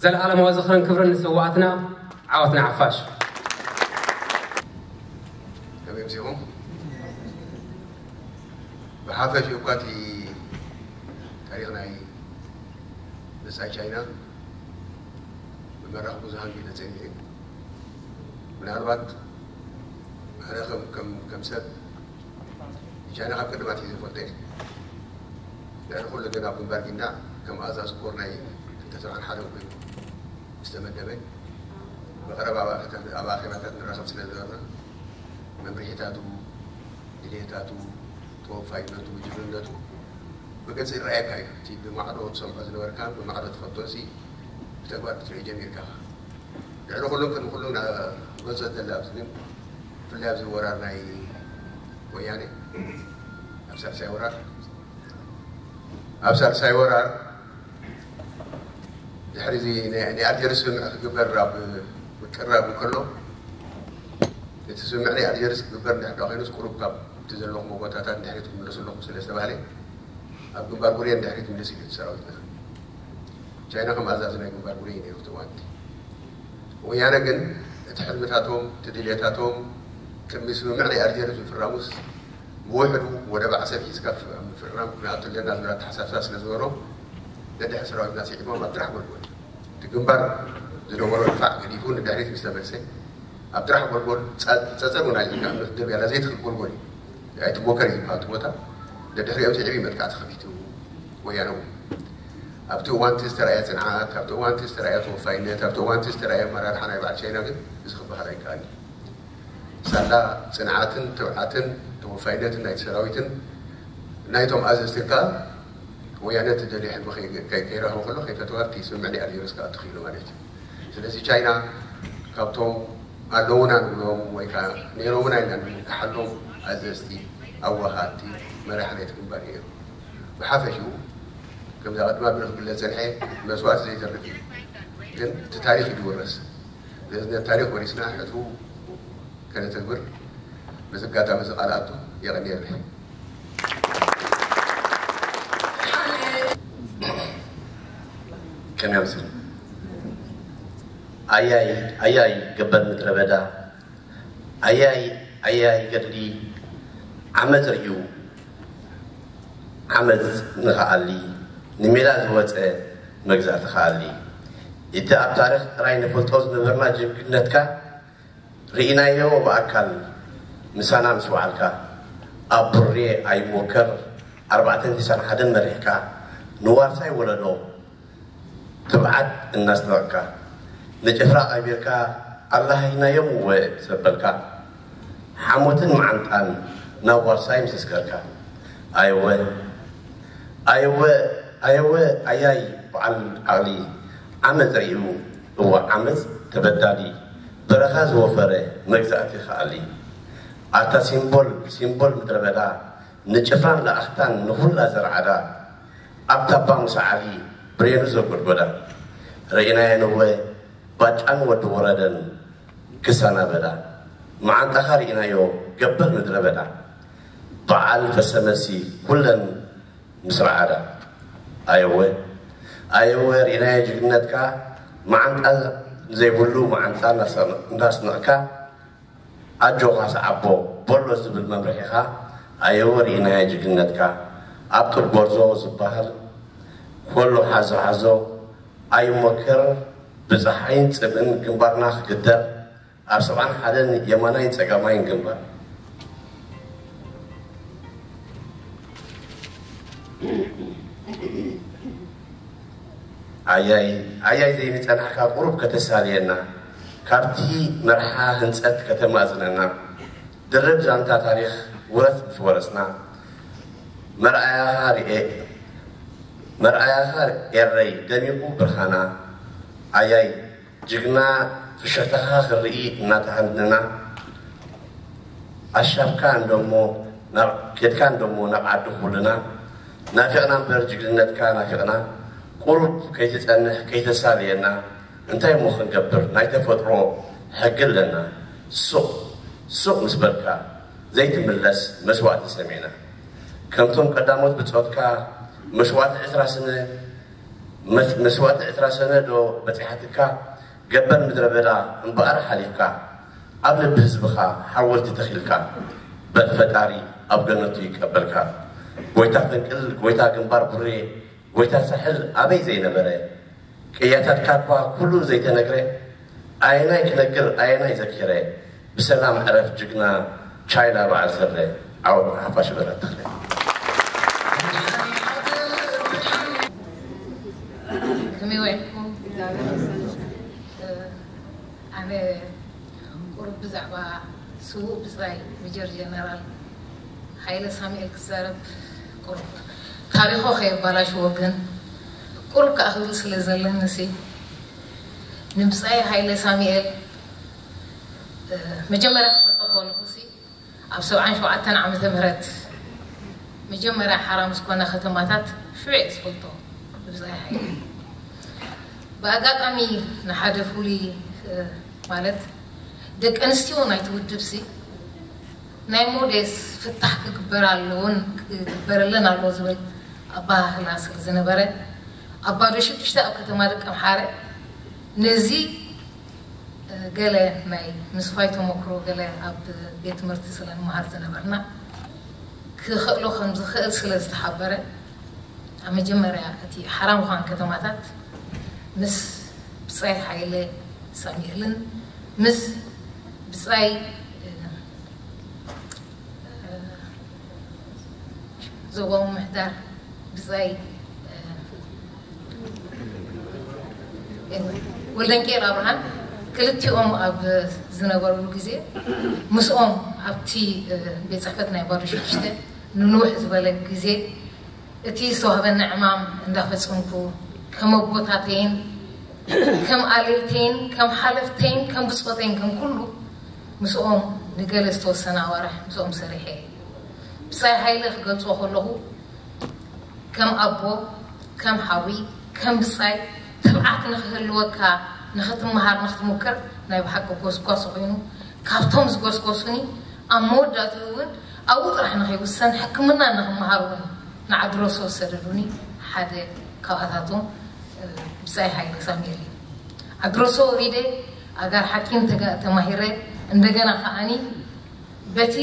ዘለኣለማዊ ዝኽርን ክብርን ንስዋኣትና። ዓወት ንሓፋሽ። ከመይ ምሲኹም? ብሓፈሽ እኳ እቲ ታሪኽ ናይ ንሳ ቻይና ብመራኽ ብዙሃን ቢለ ጸኒሑ። ምናልባት ኣነ ከም ከም ከም ሰብ ቻይና ካብ ቅድማት እዩ ዝፈልጠ እዩ። ንሕና ኩሉ ግን ኣብ ግንባር ጊንዳዕ ከም ኣዛዚ ኮር ናይ ክልተ ሰብዓን ሓደን ኮይኑ ዝተመደበ ብቐረባ ኣብ ኣኼታት- ኣብ ኣኼባታት ንራኸብ ስለ ዝነበርና መምርሒታቱ፣ ድሌታቱ፣ ተወፋይነቱ፣ ጅግንነቱ ብግልፂ ይረኣየካ እዩ። እቲ ብማዕዶ ትሰምዖ ዝነበርካ ብማዕዶ ትፈልጦ ሲ ብተግባር ክትርኢ ጀሚርካ። ልዕሊ ኩሉም ቅድሚ ኩሉም ንገልፆ ዘለ ኣብዚ ግን ብፍላይ ኣብዚ ወራር ናይ ወያነ ኣብ ሳልሳይ ወራር ኣብ ሳልሳይ ወራር ድሕሪ እዚ ናይ ናይ ኣልጀርስ ስምምዕ ክግበር ኣብ ምቅራብ እንከሎ እቲ ስምምዕ ናይ ኣልጀርስ ክግበር እንድሕር ዳ ኮይኑስ ቁሩብ ካብ እቲ ዘለኹም ቦታታት ድሕሪት ክምለሱ ኣለኹም ስለ ዝተባህለ ኣብ ግንባር ጉርየ ንድሕሪት ምልስ ኢሉ እቲ ሰራዊትና። ቻይና ከም ኣዛዚ ናይ ግንባር ጉርየ እዩ ነይሩ እቲ እዋን እቲ። ወያነ ግን እቲ ሕልምታቶም እቲ ድልየታቶም ቅድሚ ስምምዕ ናይ ኣልጀርስ ምፍራሙስ ብውሕዱ ወደብ ዓሰብ ሒዝካ ኣብ ምፍርራም ክንኣቱ ኣለና ዝብል ኣተሓሳስባ ስለ ዝበሮ ነድሕር ሰራዊትና ስዒቦም ኣብ ጥራሕ ጎልጎል እቲ ግንባር ዝነበሮ ድፋዕ ገዲፉ ንድሕሪት ምስ ተመልሰ ኣብ ጥራሕ ጎልጎል ጸጸር እውን ኣልዒልካ እምነት ደብያላ ዘይትኽእል ጎልጎል እዩ። ኣይትሞከር እዩ ዝበሃል እቲ ቦታ ደድሕሪኦም ስዒቡ እዩ መጥቃዕቲ ከፊቱ ወያነ እውን ኣብቲ እዋንቲ ዝተረኣየ ጽንዓት ኣብቲ እዋንቲ ዝተረኣየ ተወፋይነት ኣብቲ እዋንቲ ዝተረኣየ ኣመራርሓ ናይ በዓል ቻይና ግን እዚ ክበሃል ኣይከኣል እዩ። ሳላ ጽንዓትን ትብዓትን ተወፋይነትን ናይቲ ሰራዊትን ናይቶም ኣዘዝትን ከኣ ወያነ እቲ ደልዮ ሕልሚ ከይረኽበ ከሎ ከይፈተዋ ኣብቲ ስምምዕ ናይ ኣልጀርስ ክኣቱ ክኢሉ ማለት እዩ። ስለዚ ቻይና ካብቶም ኣለዉና ንብሎም ወይ ከዓ ነይሮምና ኢልና ንምክሓሎም ኣዘዝቲ ኣዋሃድቲ መራሒ ናይቲ ግንባር እዮም። ብሓፈሽኡ ከምዛ ቅድማ ብሎ ክግለጽ ጸንሐ መስዋእቲ ዘይተርፍ እዩ። ግን እቲ ታሪኽ እዩ ዝውረስ። ስለዚ ነቲ ታሪኽ ወሪስና ሕትኡ ከነተግብር በዚ ኣጋጣሚ እዚ ቃል ኣቱ የቐንየለይ። ከመይ ኣምስል ኣያይ ኣያይ ገበር ምድረ በዳ ኣያይ ኣያይ ገድሊ ዓመፅ ርእዩ ዓመፅ ንኸኣሊ ንሜዳ ዝወፀ መግዛእቲ ከኣሊ እቲ ኣብ ታሪኽ ጥራይ ንፈልጦ ዝነበርና ጅግንነትካ ርኢናዮ ብኣካል ምሳና ምስ ወዓልካ ኣብ ቡሬ ኣይሞከር ኣርባዕተን ቲሳን ሓደን መሪሕካ ንዋርሳይ ወለዶ ትብዓት እናስነቕካ ንጭፍራ ቀቢርካ ኣላሃይናዮም እወ ዘበልካ ሓሞትን መዓንጣን ናብ ዋርሳይ ምስ ኣስገርካ ኣየወ ኣየወ ኣየወ ኣያይ በዓል ዓቕሊ ዓመፅ ርእዩ እወ ዓመፅ ተበዳሊ በረኻ ዝወፈረ መግዛእቲ ከኣሊ ኣታ ሲምቦል ሲምቦል ምድረ በዳ ንጭፍራን ለኣኽታን ንኹላ ዘርዓዳ ኣብ ታባ ምስ ዓሊ ብሬኑ ዘጎድጎዳ ርኢናየን እወ ባጫን ወዲ ወረደን ክሳናበዳ መዓንጣኻ ርኢናዮ ገበር ምድረ በዳ በዓል ፈሰመሲ ኩለን ምስ ረዓዳ ኣየወ ኣየወ ርኢናዮ ጅግንነትካ መዓንጣ ዘይብሉ መዓንጣ እንዳስነቕካ ኣጆኻ ሰዓቦ በሎ ዝብል መምርሒኻ ኣየወ ርኢናዮ ጅግንነትካ ኣብ ጡብ ጎርዞ ዝበሃል ኮሎ ሓዞ ሓዞ ኣይሞክር ብፀሓይን ፅምእን ግንባርና ክግደር ኣብ ሰብዓን ሓደን የማናይን ጸጋማይን ግንባር። ኣያይ ኣያይ ዘይምጸናሕካ ቁሩብ ከተሳልየና፣ ካብቲ መርሓ ህንጸት ከተማዝነና፣ ድርብ ዛንታ ታሪኽ ውረስ ምስ ወረስና፣ መርኣያኻ ርኤ መርኣያኻ ኤረይ ደሚቑ ብርሃና። ኣያይ ጅግና፣ ፍሽኽታኻ ክርኢ እናተሃንና፣ ኣሻብካ እንደሞ ናብ ኬድካ እንደሞ ናብ ዓዲ ኩልና ናፊቕና እምበር ጅግንነትካ ናፊቕና። ቁሩብ ከይትጸንሕ ከይተሳልየና እንታይ እሞ ክንገብር፣ ናይ ተፈጥሮ ሕጊ ኣለና። ሱቕ ሱቕ ምስ በልካ ዘይትምለስ መስዋእቲ ሰሚዕና። ከምቶም ቀዳሞት ብጾትካ መስዋእቲ ዕስራ ስነ መስ- መስዋእቲ ዕስራ ሰነ ዶ በጺሓትካ? ገበል ምድረ በዳ እምበኣር ሓሊፍካ፣ ኣብ ልቢ ህዝብኻ ሓወልቲ ተኺልካ። በል ፈጣሪ ኣብ ገነቱ ይቀበልካ። ጎይታ ፈንቅል፣ ጎይታ ግንባር ቡሬ፣ ጎይታ ሳሕል ኣበይ ዘይነበረ። ቅያታትካ እኳ ኩሉ ዘይተነግረ። ኣየናይ ክነግር ኣየናይ ዘኪረ። ብሰላም ዕረፍ ጅግና ቻይና በዓል ሰረ። ዓወት ንሓፋሽ በረኸት ተኽለ። ከመይ ውዒልኩም? ኣነ ቁሩብ ብዛዕባ ስዉእ ብጻይ ሜጀር ጀነራል ሃይለ ሳሙኤል ክዛረብ፣ ቁሩብ ታሪኾ ከየባላሽዎ፣ ግን ቁሩብ ከኣ ክብል ስለ ዘለኒ ሲ፣ ንብጻይ ሃይለ ሳሙኤል መጀመርያ ክፈልጦ ከለኹ ሲ፣ ኣብ ሰብዓን ሸውዓተን ዓመተ ምህረት መጀመርያ ሓራ ምስ ኮነ ከተማታት ሽዑ እየ ዝፈልጦ ብብዝሒ ሓይሊ። ብኣጋጣሚ ንሓደ ፍሉይ፣ እ፣ ማለት ደቂ ኣንስትዮ ናይቲ ውድብ ሲ ናይ ሞዴስ ፍታሕ ክግበር ኣለዎን ክግበረለን ኣለዎ ዝብል ኣባሃህላ ስለ ዝነበረ፣ ኣብ ባዶ ሽዱሽተ ኣብ ከተማ ደቀምሓረ ነዚ ገለ ናይ ምስፋይ ተመክሮ ገለ ኣብ ቤት ትምህርቲ ስለ ንመሃር ዝነበርና ክኽእሎ ከም ዝኽእል ስለ ዝተሓበረ፣ ኣብ መጀመርያ እቲ ሓራ ምዃን ከተማታት ምስ ብጻይ ሓይለ ሳሙኤልን ምስ ብጻይ ዞባዊ ምሕዳር ብጻይ ወልደንኪኤል ኣብርሃን ክልቲኦም ኣብ ዝነበሩሉ ግዜ ምስኦም ኣብቲ ቤት ጽሕፈት ናይ ባዶ ሽዱሽተ ንንውሕ ዝበለ ግዜ እቲ ዝተዋህበኒ ዕማም እንዳፈጸምኩ ከም ኣቦታተይን ከም ኣለይተይን ከም ሓለፍተይን ከም ብጾተይን ከም ኩሉ ምስኦም ንገለ ዝተወሰነ ኣዋርሕ ምስኦም ሰሪሐ እየ። ብጻይ ሃይለ ክገልጾ ከለኹ ከም ኣቦ፣ ከም ሓዊ፣ ከም ብጻይ ትብዓት ንኽህልወካ ንኽትመሃር ንኽትሙክር ናይ ብሓቂ ጎስጓሲ ኮይኑ ካብቶም ዝጎስጎሱኒ ኣብ መወዳእትኡ እውን ኣብኡ ጥራሕ ንኸይውሰን ሕክምና ንኽመሃር እውን ንዓዲ ሮሶ ዝሰደዱኒ ሓደ ካብኣታቶም ብጻይ ሃይለ ሳሙኤል እዩ። ዓዲ ሮሶ ወሪደ ኣጋር ሓኪም ተጋ- ተማሂረ እንደገና ከዓኒ በቲ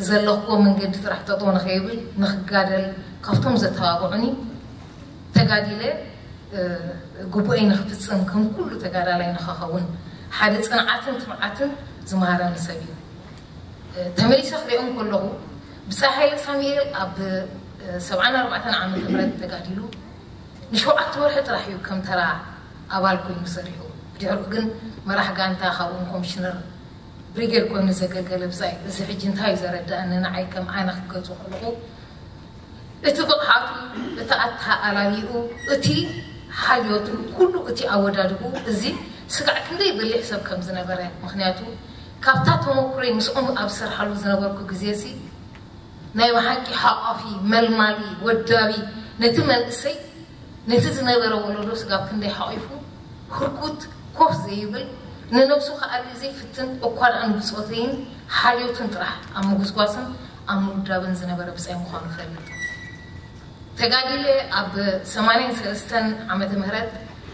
ዘለኽዎ መንገዲ ጥራሕ ጠጠው ንኸይብል ንኽጋደል ካብቶም ዘተባብዑኒ ተጋዲለ ግቡኤይ ንኽፍጽም ከም ኩሉ ተጋዳላይ ንኸኸውን ሓደ ጽንዓትን ትብዓትን ዝመሃረኒ ሰብ እዩ። ተመሊሰ ክሪኦም ከለኹ ብጻይ ሃይለ ሳሙኤል ኣብ ሰብዓን ኣርባዕተን ዓመተ ምህረት ተጋዲሉ ንሸውዓተ ወርሒ ጥራሕ እዩ ከም ተራ ኣባል ኮይኑ ሰሪሑ። ብድሕሪኡ ግን መራሕ ጋንታ ካብኡን ኮሚሽነር ብሪጌድ ኮይኑ ዘገልገለ ብጻይ እዚ ሕጂ እንታይ እዩ ዘረድኣኒ ንዓይ ከም ኣነ ክገልጾ ከለኹ እቲ ብቕዓቱ እቲ ኣተኣላልይኡ እቲ ሓልዮቱ ኩሉ እቲ ኣወዳድብኡ እዚ ስጋዕ ክንደይ በሊሕ ሰብ ከም ዝነበረ ምክንያቱ ካብታ ተመኩሮይ ምስኦም ኣብ ዝሰርሓሉ ዝነበርኩ ግዜ ሲ ናይ ብሓቂ ሓቋፊ መልማሊ ወዳቢ ነቲ መንእሰይ ነቲ ዝነበረ ወለዶ ስጋብ ክንደይ ሓቒፉ ህርኩት ኮፍ ዘይብል ንነብሱ ክኣሊ ዘይፍትን እኳ ደኣ ንብጾተይን ሓልዮቱን ጥራሕ ኣብ ምጉስጓስን ኣብ ምውዳብን ዝነበረ ብጻይ ምዃኑ እፈልጥ። ተጋዲለ ኣብ ሰማንያን ሰለስተን ዓመተ ምህረት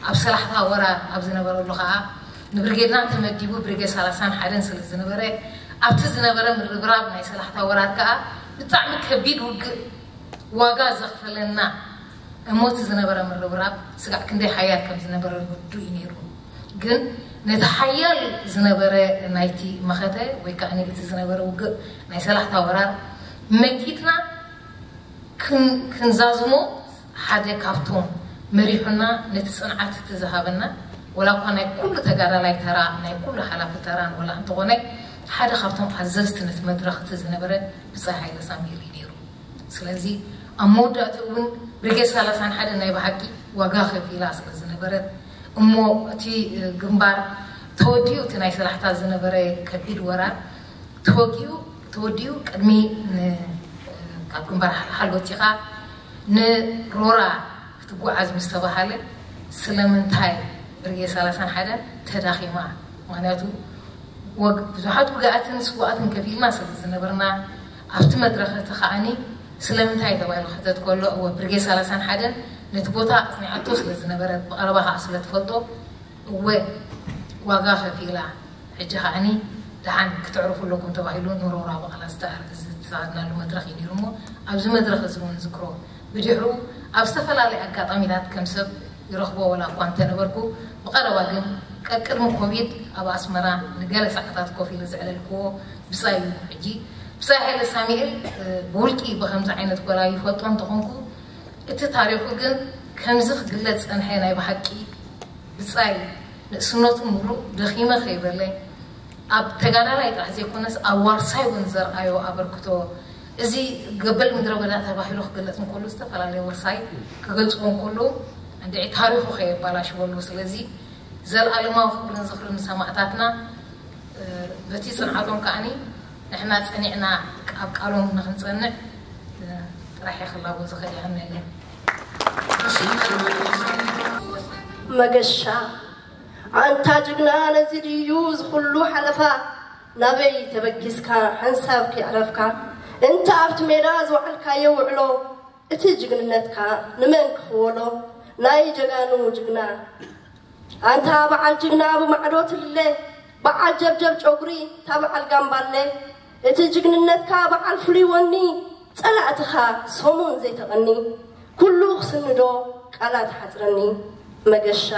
ኣብ ሰላሕታ ወራር ኣብ ዝነበረሉ ከኣ ንብርጌድና ተመዲቡ ብርጌድ ሰላሳን ሓደን ስለ ዝነበረ ኣብቲ ዝነበረ ምርብራብ ናይ ሰላሕታ ወራር ከኣ ብጣዕሚ ከቢድ ውግእ ዋጋ ዘኽፈለና እሞ እቲ ዝነበረ ምርብራብ ስጋዕ ክንደይ ሓያል ከም ዝነበረ ርዱእ እዩ ነይሩ። ግን ነቲ ሓያል ዝነበረ ናይቲ መኸተ ወይ ከዓ እቲ ዝነበረ ውግእ ናይ ሰላሕታ ወራር መጊትና ክን- ክንዛዝሞ ሓደ ካብቶም መሪሑና ነቲ ፅንዓት እቲ ዝሃበና ወላ እኳ ናይ ኩሉ ተጋዳላይ ተራ ናይ ኩሉ ሓላፊ ተራን ወላ እንተኾነ ሓደ ካብቶም ኣዘዝቲ ነቲ መድረኽ እቲ ዝነበረ ብፃይ ሃይለ ሳሚኤል እዩ ነይሩ። ስለዚ ኣብ መወዳእትኡ እውን ብርጌድ ሰላሳን ሓደን ናይ ብሓቂ ዋጋ ከፊላ ስለ ዝነበረት እሞ እቲ ግንባር ተወዲኡ እቲ ናይ ሰላሕታ ዝነበረ ከቢድ ወራር ተወጊኡ ተወዲኡ ቅድሚ ን- ካብ ግንባር ሓልሓል ወፂኻ ንሮራ ክትጓዓዝ ምስ ተባሃለ ስለምንታይ ብርጌድ ሰላሳን ሓደን ተዳኺማ? ምክንያቱ ወግ- ብዙሓት ውግኣትን ስዋኣትን ከፊልና ስለ ዝነበርና ኣብቲ መድረኽ እቲ ከዓኒ ስለምንታይ ተባሂሉ ክሕተት ከሎ እወ ብርጌድ ሰላሳን ሓደን ነቲ ቦታ ኣፅኒዓቶ ስለ ዝነበረት ብቐረባ ከዓ ስለ ትፈልጦ እወ ዋጋ ከፊላ ሕጂ ከዓኒ ደሓን ክትዕርፉ ኣለኩም ተባሂሉ ንሮራ ብቓላ ዝተኣር- ዝተሳኣድናሉ መድረኽ እዩ ነይሩ እሞ ኣብዚ መድረኽ እዚ እውን ዝክሮ ብድሕሩ ኣብ ዝተፈላለዩ ኣጋጣሚታት ከም ሰብ ይረኽቦ ወላ እኳ እንተነበርኩ ብቐረባ ግን ቀቅድሚ ኮቪድ ኣብ ኣስመራ ንገለ ሰዓታት ኮፍ ኢሉ ዘዕለልክዎ ብፃይ እዩ ሕጂ ብፃይ ሃይለ ሳሚኤል ብውልቂ ብከምዚ ዓይነት ጎላ ይፈልጦ እንተኾንኩ እቲ ታሪኹ ግን ከምዚ ክግለፅ ፀንሐ ናይ ብሓቂ ብፃይ ንእስነቱ ምሉእ ደኺመ ከይበለ ኣብ ተጋዳላይ ጥራሕ ዘይኮነስ ኣብ ዋርሳይ እውን ዘርኣዮ ኣበርክቶ እዚ ገበል ምድረ በዳ ተባሂሉ ክግለፅ እንከሎ ዝተፈላለየ ዋርሳይ ክገልፅዎ እንከሎ እንድዒ ታሪኹ ከየባላሽወሉ ስለዚ ዘለኣለማዊ ክብርን ዝኽርን ንሰማእታትና በቲ ፅንዓቶም ከዓኒ ንሕና ፀኒዕና ኣብ ቃሎም ንክንፀንዕ ጥራሕ የኽላቦ ዝኽእል ይሃነለን መገሻ ኣንታ ጅግና ነዚ ድዩ ዝኹሉ ሓለፋ ናበይ ተበጊስካ ሓንሳብ ከይዕረፍካ እንተ ኣብቲ ሜዳ ዝወዓልካዮ ውዕሎ እቲ ጅግንነትካ ንመን ክኽወሎ ናይ ጀጋኑ ጅግና ኣንታ በዓል ጅግና ብማዕዶ ትልለ በዓል ጀብጀብ ጨጉሪ እታ በዓል ጋምባለ እቲ ጅግንነትካ በዓል ፍሉይ ወኒ ጸላእትኻ ሰሙን ዘይተቐኒ ኩሉ ክስንዶ ቃላት ሓጽረኒ መገሻ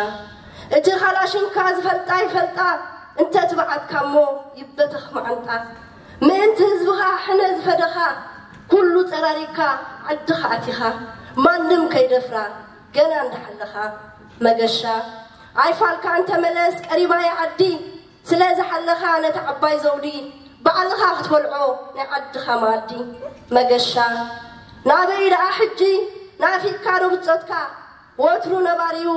እቲ ካላሽንካ ዝፈልጣ ይፈልጣ እንተ ትብዓትካ እሞ ይበተኽ መዓንጣ ምእንቲ ህዝብኻ ሕነ ዝፈደኻ ኩሉ ጸራሪግካ ዓድኻ ኣቲኻ ማንም ከይደፍራ ገና እንዳሓለኻ መገሻ ኣይፋልካ እንተመለስ ቀሪባይ ዓዲ ስለ ዝሓለኻ ነቲ ዓባይ ዘውዲ ባዕልኻ ክትበልዖ ናይ ዓድኻ መኣዲ መገሻ ናበይ ደኣ ሕጂ ናፊቅካ ዶ ብጾትካ ወትሩ ነባሪዩ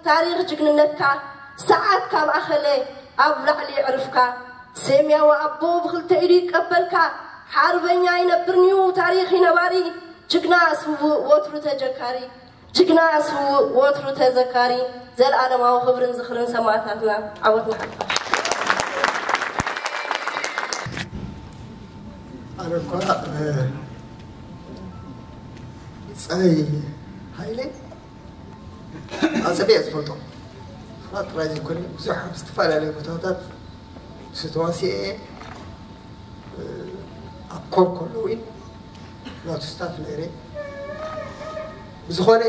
ታሪኽ ጅግንነትካ ሰዓት ካብ ኣኸለ ኣብ ላዕሊ ዕርፍካ ሴምያዊ ኣቦ ብክልተ ኢዱ ይቀበልካ ሓርበኛ ይነብርንዩ ታሪኽ ይነባሪ ጅግና ስውእ ወትሩ ተጀካሪ ጅግና ስውእ ወትሩ ተዘካሪ ዘልኣለማዊ ክብርን ዝኽርን ሰማእታትና ዓወት ንሓፋሽ ኣነ እኳ ብፃይ ሃይለ ኣፀቢያ ዝፈልጦ ጥራይ ዘይኮነ ብዙሕ ኣብ ዝተፈላለዩ ቦታታት ዝተዋስኤ ኣብ ኮር ከለዉ ናቱ ስታፍ ነይረ ብዝኾነ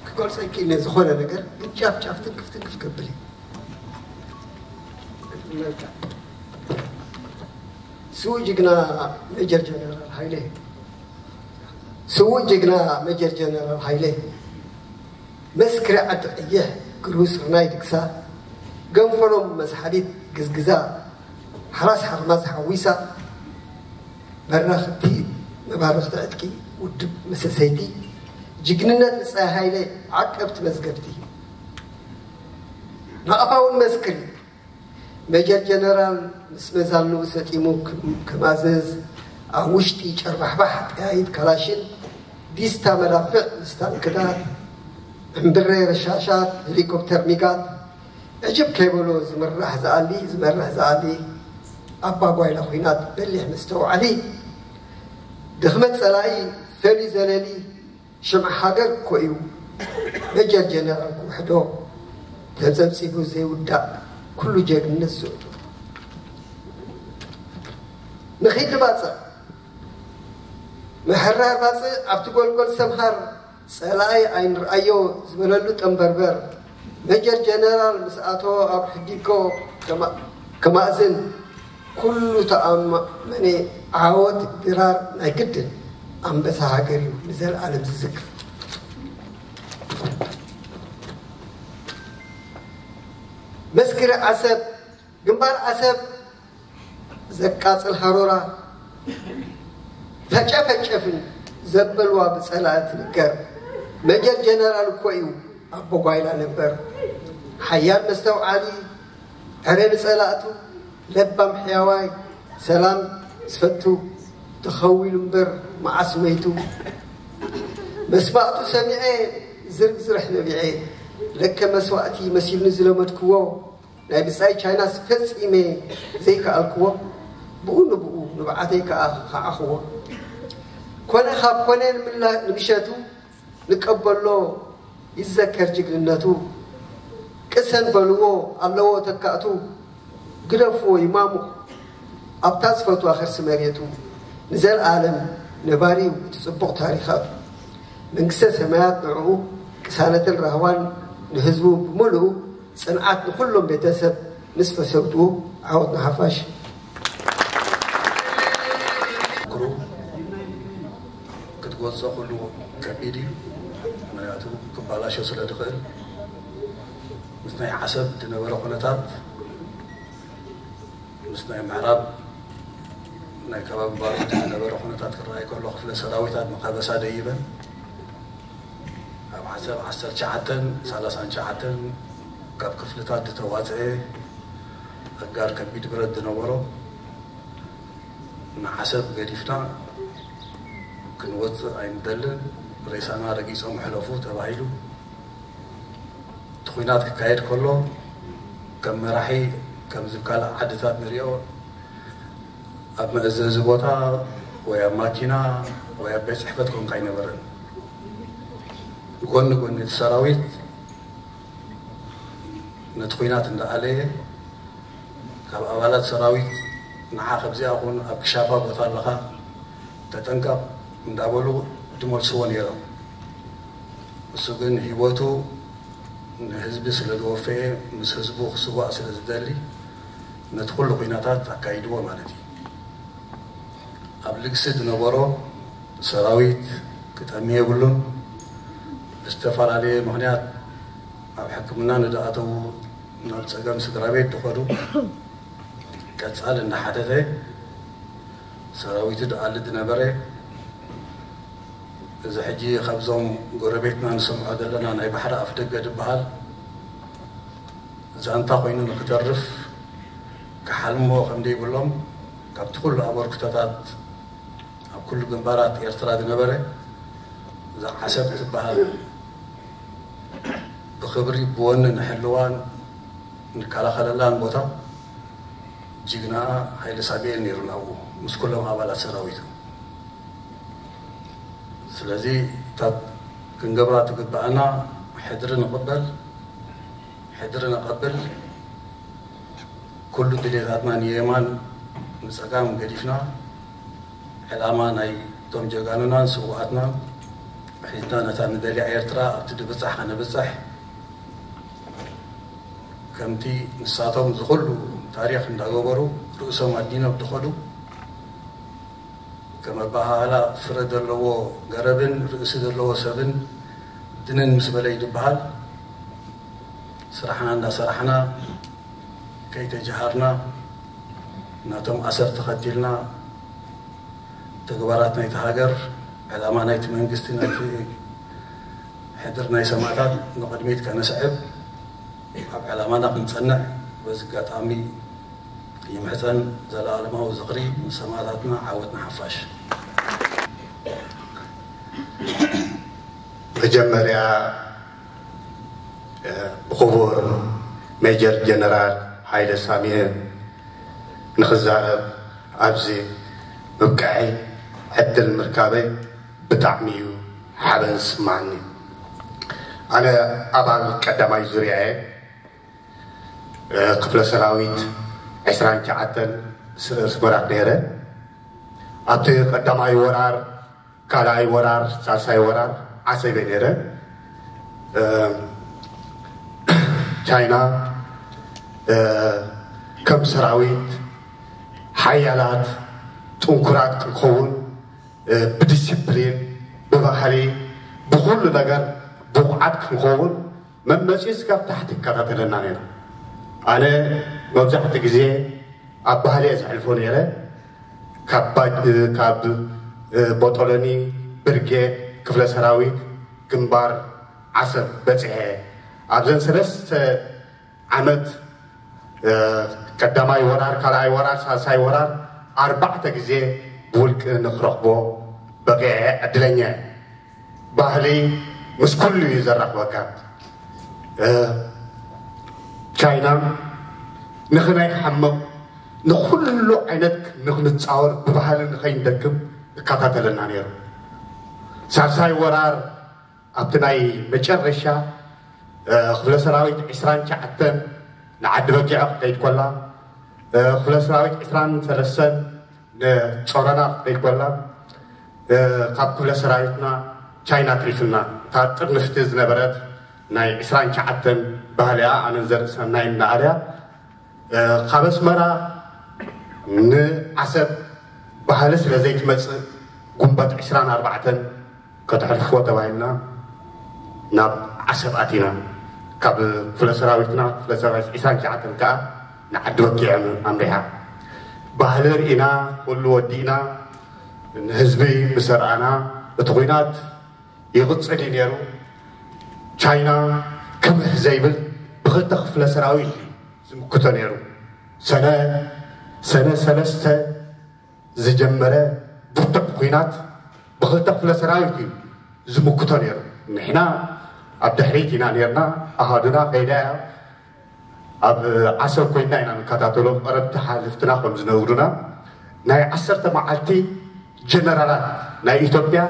ክገልፆ ይክእል ዝኾነ ነገር ግን ጫፍ ጫፍ ትንክፍ ትንክፍ ከብል ስዉእ ጅግና ሜጀር ጀነራል ሃይለ ስዉእ ጅግና ሜጀር ጀነራል ሃይለ መስክሪ ዓዲ ቀይሕ ግሩ ስርናይ ድግሳ ገንፈሎም መስሓሊት ግዝግዛ ሓራስ ሓርማዝ ሓዊሳ መራኽብቲ መባርኽቲ ዕጥቂ ውድብ መሰሰይቲ ጅግንነት ብፃይ ሃይለ ዓቀብቲ መዝገብቲ ናቕፋ እውን መስክሪ ሜጀር ጀነራል ምስ መዛኑ ሰጢሙ ከማዘዝ ኣብ ውሽጢ ጨርባሕባሕ ጠያይት ካላሽን ዲስታ መዳፍዕ ምስ ታንክታት ዕምብሬ ረሻሻት ሄሊኮፕተር ሚጋት ዕጅብ ከይበሎ ዝምራሕ ዝኣሊ ዝመርሕ ዝኣሊ ኣባ ጓይላ ኹናት በሊሕ መስተውዓሊ ድኽመት ጸላኢ ፈልዩ ዘለሊ ሽምዓ ሃገር እኮ እዩ ሜጀር ጀነራል ክውሕዶ ተጸብጺቡ ዘይውዳእ ኩሉ ጀግንነት ዝእቶ ንኺድ ባጽዕ ምሕራር ባጽዕ ኣብቲ ጎልጎል ሰምሃር ጸላኢ ኣይንርኣዮ ዝበለሉ ጠንበርበር ሜጀር ጀነራል ምስ ኣተወ ኣብ ሕጊኮ ከማ-፣ ከማእዝን ኩሉ ተኣማመነ። ዓወት ድራር ናይ ግድን ኣንበሳ ሃገር እዩ ንዘለኣለም ዝዝክር። መስክሪ ዓሰብ፣ ግንባር ዓሰብ ዘቃጽል ሃሮራ ፈጨፈጨፍን ዘበልዋ ብጸላእቲ ንገር። ሜጀር ጀነራል እኮ እዩ ኣቦ ጓይላ ነበር። ሓያል መስተውዓሊ፣ ዕረ ንጸላእቱ፣ ለባም ሕያዋይ፣ ሰላም ዝፈቱ፣ ተኸዊሉ እምበር መዓስ መይቱ። መስማዕቱ ሰሚዐ ዝርግዝርሕ ነቢዐ፣ ለከ መስዋእቲ መሲልኒ ዝለመድክዎ፣ ናይ ብጻይ ቻይናስ ፈጺመ ዘይከኣልክዎ፣ ብኡ ንብኡ ንብዓተይ ከኣ ከዓኽዎ። ኮነ ካብ ኮነ ንምላ-፣ ንምሸቱ ንቀበሎ ይዘከር ጅግንነቱ። ቅሰን በልዎ ኣለዎ ተካእቱ፣ ግደፍዎ ይማሙቕ ኣብታ ዝፈትዋ ከርሲ መሬቱ። ንዘለኣለም ነባሪ እዩ እቲ ጽቡቕ ታሪኻቱ። መንግስተ ሰማያት ንዕኡ፣ ቅሳነትን ራህዋን ንህዝቡ ብምሉኡ፣ ጽንዓት ንኹሎም ቤተሰብ ምስ ፈሰውትኡ። ዓወት ንሓፋሽ። ክሩ ክትገልጾ ኩሉ ከቢድ እዩ። ምክንያቱ ክባላሾ ስለ ዝኽእል ምስ ናይ ዓሰብ ዝነበረ ኩነታት፣ ምስ ናይ ምዕራብ ናይ ከባቢ ባርኩ ዝነበረ ኩነታት ክረኣይ ከሎ ክፍለ ሰራዊታት ንከበሳ ደይበን ኣብ ዓሰብ ዓሰርተ ትሽዓተን ሰላሳን ትሽዓተን ካብ ክፍልታት ዝተዋፅአ ኣጋር ከቢድ ብረት ዝነበሮ ንዓሰብ ገዲፍና ክንወፅእ ኣይንደልን፣ ሬሳና ረጊፆም ሕለፉ ተባሂሉ። እቲ ኲናት ክካየድ ከሎ ከም መራሒ ከምዚ ካልእ ዓድታት ንሪኦ ኣብ መእዘዚ ቦታ ወይ ኣብ ማኪና ወይ ኣብ ቤት ፅሕፈት ኮንካ ኣይነበረን። ጎኒ ጎኒ እቲ ሰራዊት ነቲ ኲናት እንዳኣለየ ካብ ኣባላት ሰራዊት ንዓ ከብዚኣ ኩን ኣብ ክሻፋ ቦታ ኣለኻ ተጠንቀቕ እንዳበሉ ድመልስዎ ነይሮም። እሱ ግን ህይወቱ ንህዝቢ ስለ ዝወፈየ ምስ ህዝቡ ክስዋእ ስለ ዝደሊ ነቲ ኩሉ ኲናታት ኣካይድዎ ማለት እዩ። ኣብ ልግሲ ዝነበሮ ሰራዊት ክጠሚ የብሉን። ብዝተፈላለየ ምኽንያት ኣብ ሕክምና ንዝኣተዉ ናብ ጸገም ስድራ ቤት ዝኸዱ ቀጻል እንዳሓተተ ሰራዊቱ ዝኣሊ ዝነበረ። እዚ ሕጂ ካብዞም ጎረቤትና ንሰምዖ ዘለና ናይ ባሕሪ ኣፍ ደገ ዝበሃል ዛንታ ኮይኑ ንክተርፍ ክሓልሞ ከም ዘይብሎም ካብቲ ኩሉ ኣበርክቶታት ኣብ ኩሉ ግንባራት ኤርትራ ዝነበረ እዛ ዓሰብ ትበሃል ብኽብሪ ብወኒ ንሕልዋን ንከላኸለላን ቦታ ጅግና ሃይለ ሳሚኤል ነይሩ ናብኡ ምስ ኩሎም ኣባላት ሰራዊቱ። ስለዚ እታ ክንገብራ ትግብኣና ሕድሪ ንቕበል፣ ሕድሪ ነቐብል፣ ኩሉ ድሌታትና ንየማን ንጸጋም ገዲፍና ዕላማ ናይ እቶም ጀጋኑናን ስውኣትናን ሒዝና ነታ ንደልያ ኤርትራ ኣብቲ ድብጻሕ ከነብጽሕ ከምቲ ንሳቶም ዝኹሉ ታሪኽ እንዳገበሩ ርእሶም ኣዲኖም ዝኸዱ ከም ኣበሃህላ ፍረ ዘለዎ ገረብን ርእሲ ዘለዎ ሰብን ድንን ምስ በለ ይድበሃል ስራሕና እንዳሰራሕና ከይተጀሃርና ናቶም ኣሰር ተኸቲልና ተግባራት ናይቲ ሃገር ዕላማ ናይቲ መንግስቲ ናይቲ ሕድር ናይ ሰማእታት ንቕድሚት ከነስዕብ ኣብ ዕላማና ክንጸንዕ በዚ ኣጋጣሚ ይምሕጸን። ዘለኣለማዊ ዝኽሪ ንሰማእታትና፣ ዓወት ንሓፋሽ። መጀመርያ ብኽቡር ሜጀር ጀነራል ሃይለ ሳሚኤ ንኽዛረብ ኣብዚ ምብቅዐይ ዕድል ምርካበይ ብጣዕሚ እዩ ሓበን ዝስማዓኒ። ኣነ ኣባል ቀዳማይ ዙርያ እየ። ክፍለ ሰራዊት ዕስራን ትሽዓተን ስረ ኣስመራ ነይረ። ኣብቲ ቀዳማይ ወራር፣ ካልኣይ ወራር፣ ሳልሳይ ወራር ዓሰብ እየ ነይረ። ቻይና ከም ሰራዊት ሓያላት ጥንኩራት ክንከውን፣ ብዲሲፕሊን፣ ብባህሊ፣ ብኩሉ ነገር ብቑዓት ክንከውን መመፂኡ እስካብ ታሕቲ ይከታተለና ነይሩ። ኣነ መብዛሕትኡ ግዜ ኣብ ባህሊ እየ ዘሕልፎ ነይረ። ካብ ቦጦሎኒ፣ ብርጌድ፣ ክፍለ ሰራዊት፣ ግንባር ዓሰብ በፂሐ። ኣብዘን ሰለስተ ዓመት፣ ቀዳማይ ወራር፣ ካልኣይ ወራር፣ ሳልሳይ ወራር፣ ኣርባዕተ ግዜ ብውልቂ ንክረኽቦ በቂዐ። ዕድለኛ እየ። ባህሊ ምስ ኩሉ እዩ ዘራኽበካ። ቻይና ንኽነይሓምቕ፣ ንኹሉ ዓይነት ንክንፃወር፣ ብባህሊ ንኸይንደክም ይከታተለና ነይሩ። ሳልሳይ ወራር ኣብቲ ናይ መጨረሻ ክፍለ ሰራዊት ዕስራን ትሽዓተን ንዓዲ በጊዖ ክትከይድ ኮላ፣ ክፍለ ሰራዊት ዕስራን ሰለስተን ንጾረና ክትከይድ ኮላ፣ ካብ ክፍለ ሰራዊትና ቻይና ትሪፍና። እታ ጥርንፍቲ ዝነበረት ናይ ዕስራን ትሽዓተን ባህልያ ኣነን ዘርእሰናይ እናኣልያ ካብ ኣስመራ ንዓሰብ ባህሊ ስለ ዘይትመፅእ፣ ጉንበት ዕስራን ኣርባዕተን ከተሕልፍዎ ተባሂልና ናብ ዓሰብ ኣቲና። ካብ ክፍለ ሰራዊትና፣ ክፍለ ሰራዊት ዕስራን ትሽዓተን ከዓ ንዓዲ በጊዕ ኣምሪሓ። ባህሊ ርኢና፣ ኩሉ ወዲእና፣ ንህዝቢ ምስ ኣርኣና፣ እቲ ኲናት ይቕፅል እዩ ነይሩ። ቻይና ክምህ ዘይብል ብኽልተ ክፍለ ሰራዊት እዩ ዝምክቶ ነይሩ። ሰነ ሰነ ሰለስተ ዝጀመረ ብርቱዕ ኲናት ብኽልተ ክፍለ ሰራዊት እዩ ዝምክቶ ነይሩ። ንሕና ኣብ ድሕሪት ኢና ነይርና፣ ኣሃዱና ከይዳ እያ። ኣብ ዓሰብ ኮይንና ኢና ንከታተሎ፣ ቀረብቲ ሓለፍትና ከም ዝነግሩና፣ ናይ ዓሰርተ መዓልቲ ጀነራላት ናይ ኢትዮጵያ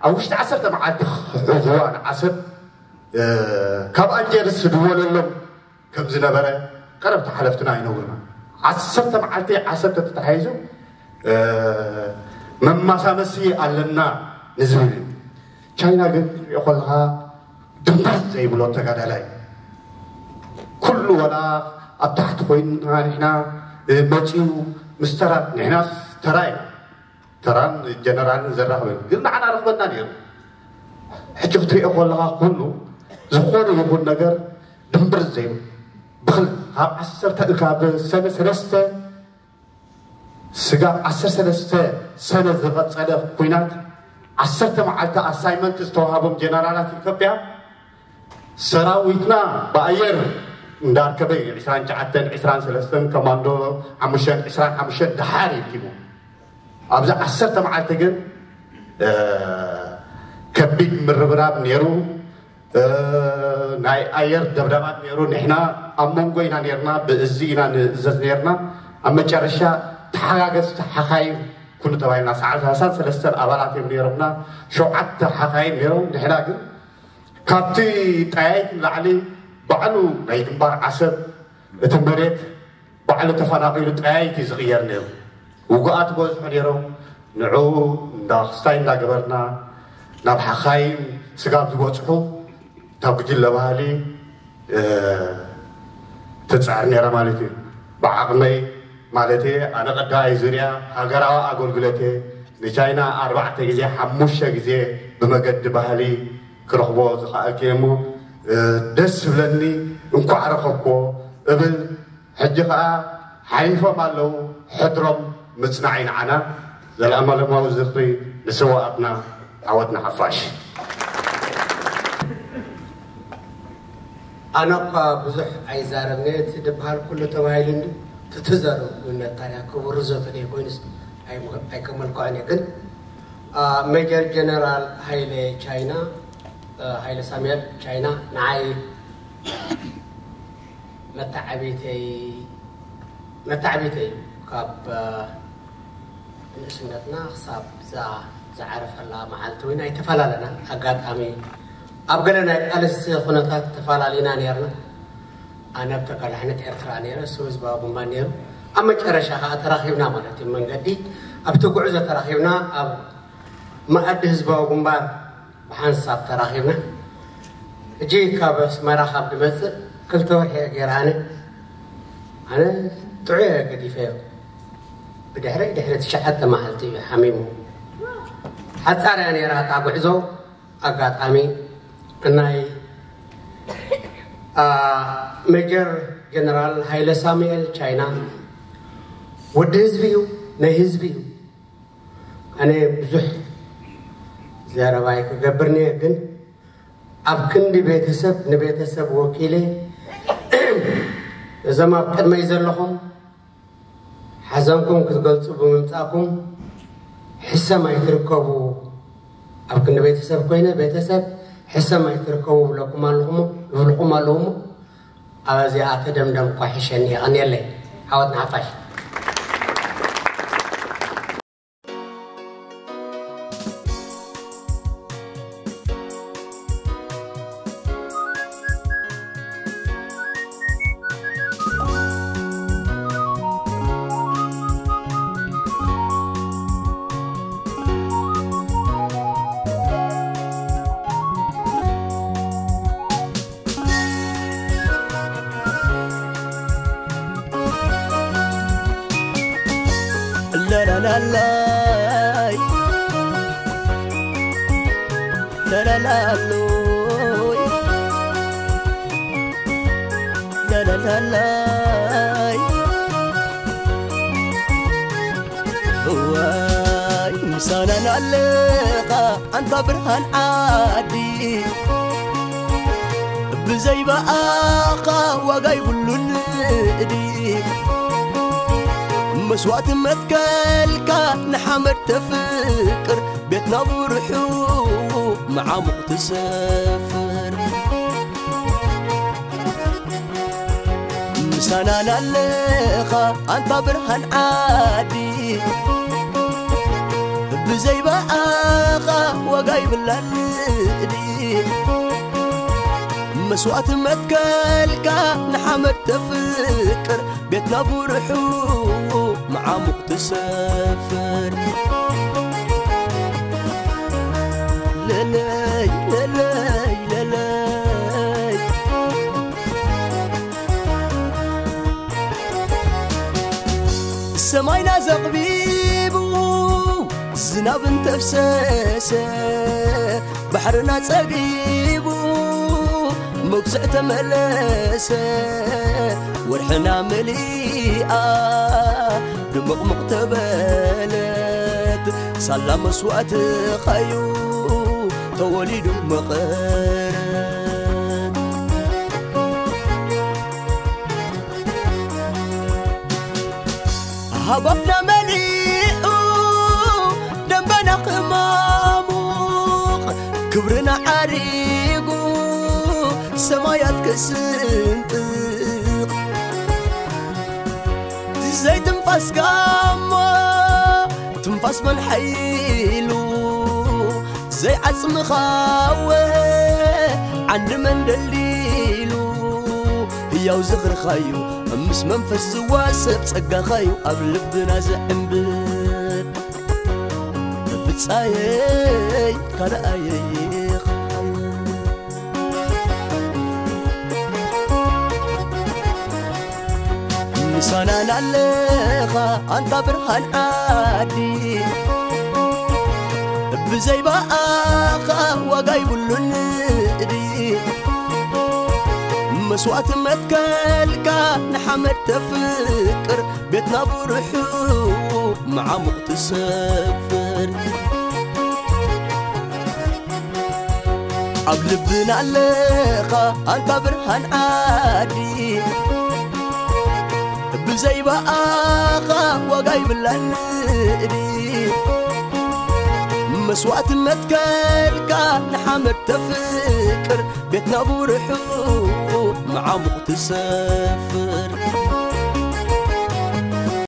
ኣብ ውሽጢ ዓሰርተ መዓልቲ ክሕዝዋ ንዓሰብ፣ እ፣ ካብ ኣልጀርስ ዝድወለሎም ከም ዝነበረ ቀረብቲ ሓለፍትና ይነግሩና። ዓሰርተ መዓልቲ ዓሰብ ተተታሒዙ፣ እ፣ መማሳመሲ ኣለና ንዝብል እዩ። ቻይና ግን ትሪኦ ከለኻ ድንበር ዘይብሎ ተጋዳላይ፣ ኩሉ ወላ ኣብ ታሕቲ ኮይንና ንሕና፣ እ፣ መፂኡ ምስ ተራ፣ ንሕና ተራ ኢና፣ ተራን ጀነራልን ዘራኽበን ግን ንዓና ረኽበና ነይሩ። ሕጂ ክትሪኦ ከለኻ ኩሉ ዝኾነ ይኹን ነገር ድንበር ዘይብሉ ብኽል-፣ ካብ ዓሰርተ፣ ካብ ሰነ ሰለስተ ስጋብ ዓሰርተ ሰለስተ ሰነ ዝቐጸለ ኲናት፣ ዓሰርተ መዓልቲ ኣሳይመንት ዝተዋሃቦም ጀነራላት ኢትዮጵያ፣ ሰራዊትና ብኣየር እንዳርከበ እዩ ዕስራን ትሽዓተን፣ ዕስራን ሰለስተን፣ ኮማንዶ ሓሙሽተን፣ ዕስራን ሓሙሽተን ደሓር ይርኪቡ። ኣብዚ ዓሰርተ መዓልቲ ግን፣ እ፣ ከቢድ ምርብራብ ነይሩ። እ፣ ናይ ኣየር ደብዳባት ነይሩ። ንሕና ኣብ መንጎ ኢና ነይርና፣ ብእዚ ኢና ንእዘዝ ነይርና። ኣብ መጨረሻ ተሓጋገዝቲ ሓኻይም ኩሉ ተባሂልና፣ ሰዓት ሰላሳን ሰለስተን ኣባላት እዮም ነይሮምና። ሸውዓተ ሓኻይም ነይሮም። ንሕና ግን ካብቲ ጠያይት ንላዕሊ ባዕሉ ናይ ግንባር ዓሰብ፣ እቲ መሬት ባዕሉ ተፈናቒሉ ጠያይት እዩ ዝቕየር ነይሩ። ውጉኣት በዝሑ ነይሮም። ንዑ እንዳ ክስታይ እንዳገበርና ናብ ሓኻይም ስጋብ ዝበፅሑ እታ ጉጅለ ባህሊ፣ እ፣ ትፅዕር ነይራ ማለት እዩ። ብዓቕመይ ማለት ኣነ ቀዳማይ ዙርያ ሃገራዊ ኣገልግሎቴ ንቻይና ኣርባዕተ ግዜ፣ ሓሙሽተ ግዜ ብመገዲ ባህሊ ክረኽቦ ዝኸኣልኩ እየ እሞ፣ እ፣ ደስ ዝብለኒ፣ እንኳዕ ረኸብክዎ እብል። ሕጂ ኸኣ ሓሊፎም ኣለዉ፣ ሕድሮም ምጽናዕ እዩ ንዓና። ዘለኣለማዊ ዝኽሪ ንስውኣትና፣ ዓወት ንሓፋሽ። ኣነ እኳ ብዙሕ ኣይዛረብን እየ፣ እቲ ዝበሃል ኩሉ ተባሂሉ እንዲ፣ እቲ ትዛረብ እውን ነታርያ ክቡር ዘተደ ኮይኑስ ኣይም-፣ ኣይከመልክዖን እየ። ግን፣ አ፣ ሜጀር ጀነራል ሃይለ ቻይና፣ አ፣ ሃይለ ሳሙኤል ቻይና ንዓይ መተዓቢተይ፣ መተዓቢተይ እዩ። ካብ፣ አ፣ ንእስነትና ክሳብ እዛ ዝዓረፈላ መዓልቲ እውን ኣይተፈላለናን። ኣጋጣሚ ኣብ ገለ ናይ ቃልሲ ኩነታት ተፈላለና ነርና። ኣነ ኣብ ተጋዳልነት ኤርትራ ነይረ፣ እሱ ህዝባዊ ግንባር ነይሩ። ኣብ መጨረሻ ከዓ ተራኺብና ማለት እዩ። መንገዲ ኣብቲ ጉዕዞ ተራኺብና፣ ኣብ መኣዲ ህዝባዊ ግንባር ብሓንሳብ ተራኺብና። ሕጂ ካብ ኣስመራ ካብ ድመጽእ ክልተ ወርሒ እየ ገይረ ኣነ። ኣነ ጥዑይ እየ ገዲፈዮ። ብድሕረይ ድሕሪ ትሽዓተ መዓልቲ እዩ ሓሚሙ። ሓጻር እያ ነይራ እታ ጉዕዞ። ኣጋጣሚ ናይ፣ አ፣ ሜጀር ጀነራል ሃይለ ሳሙኤል ቻይና ወዲ ህዝቢ እዩ፣ ናይ ህዝቢ እዩ። ኣነ ብዙሕ ዘረባይ ክገብር ነየ፣ ግን ኣብ ክንዲ ቤተሰብ ንቤተሰብ ወኪለ እዞም ኣብ ቅድመይ ዘለኹም ሓዘንኩም ክትገልጹ ብምምጻእኩም ሕሰም ኣይትርከቡ። ኣብ ክንዲ ቤተሰብ ኮይነ ቤተሰብ ሕሰም ኣይትርከቡ ብለኩም ኣለኹም፣ ብልኹም ኣለኹም። ኣብ እዚኣ ተደምደም እኳ ሕሸኒ የቐንየለይ። ዓወት ንሓፋሽ። ላላላላይ፣ ላላላሎይ፣ ላላላላይ። እዋይ፣ ምሳና ኣለኻ ኣንታ ብርሃን ዓዲ፣ ብዘይ ብኣኻ ዋጋ ይብሉን እዲ። መስዋእቲ መትከልካ ንሓመድ ተፍቅር፣ ቤትና ብርሑ መዓሙቕ ትሰፍር። ምሳና ኣለኻ ኣንታ ብርሃን ዓዲ፣ ብዘይ ብኣኻ ዋጋ ይብላን እዲ። መስዋእቲ መትከልካ ንሓመድ ተፍቅር፣ ቤትና ብርሑ መዓሙቕ ትሰፍር። ለለይ ለለይ ለለይ፣ ሰማይና ዘቕቢቡ ዝናብ እንተፍሰሰ፣ ባሕርና ጸጊቡ መጉዝዕ ተመለሰ። ወርሕና መሊኣ ድምቕምቕ ተበለት፣ ሳላ መስዋእትኻዩ ተወሊዱ መቐረት። ሃጓፍና መሊኡ ደንበና ክማሙቕ፣ ክብርና ዓሪጉ ሰማያት ክስንጥቕ። ዘይትንፋስ ጋሞ ትንፋስ መን ሓይሉ፣ ዘይዓጽምኻወ ዓንዲ መን ደልዲሉ። ህያው ዝኽርኻዩ ምስ መንፈስ ዝዋሰብ ጸጋኻዩ ኣብ ልብና ዝዕምብብ። ብጻየይ ካልኣየይ ኢኻ። ምሳና ናለኻ ኣንታ ብርሃን ዓዲ፣ ብዘይ ብኣኻ ዋጋ ይብሉን እዲ። መስዋእቲ መትከልካ ንሓመድ ተፍቅር፣ ቤትና ብርሑ መዓሙቕ ትሰፍር። ኣብ ልብና ኣለኻ ኣንታ ብርሃን ዓዲ፣ ብዘይ ብኣኻ ዋጋ ይብላን እዲ። መስዋእቲ መትከልካ ንሓመድ ተፍቅር፣ ቤትና ብርሑ መዓሙቕ ትሰፍር።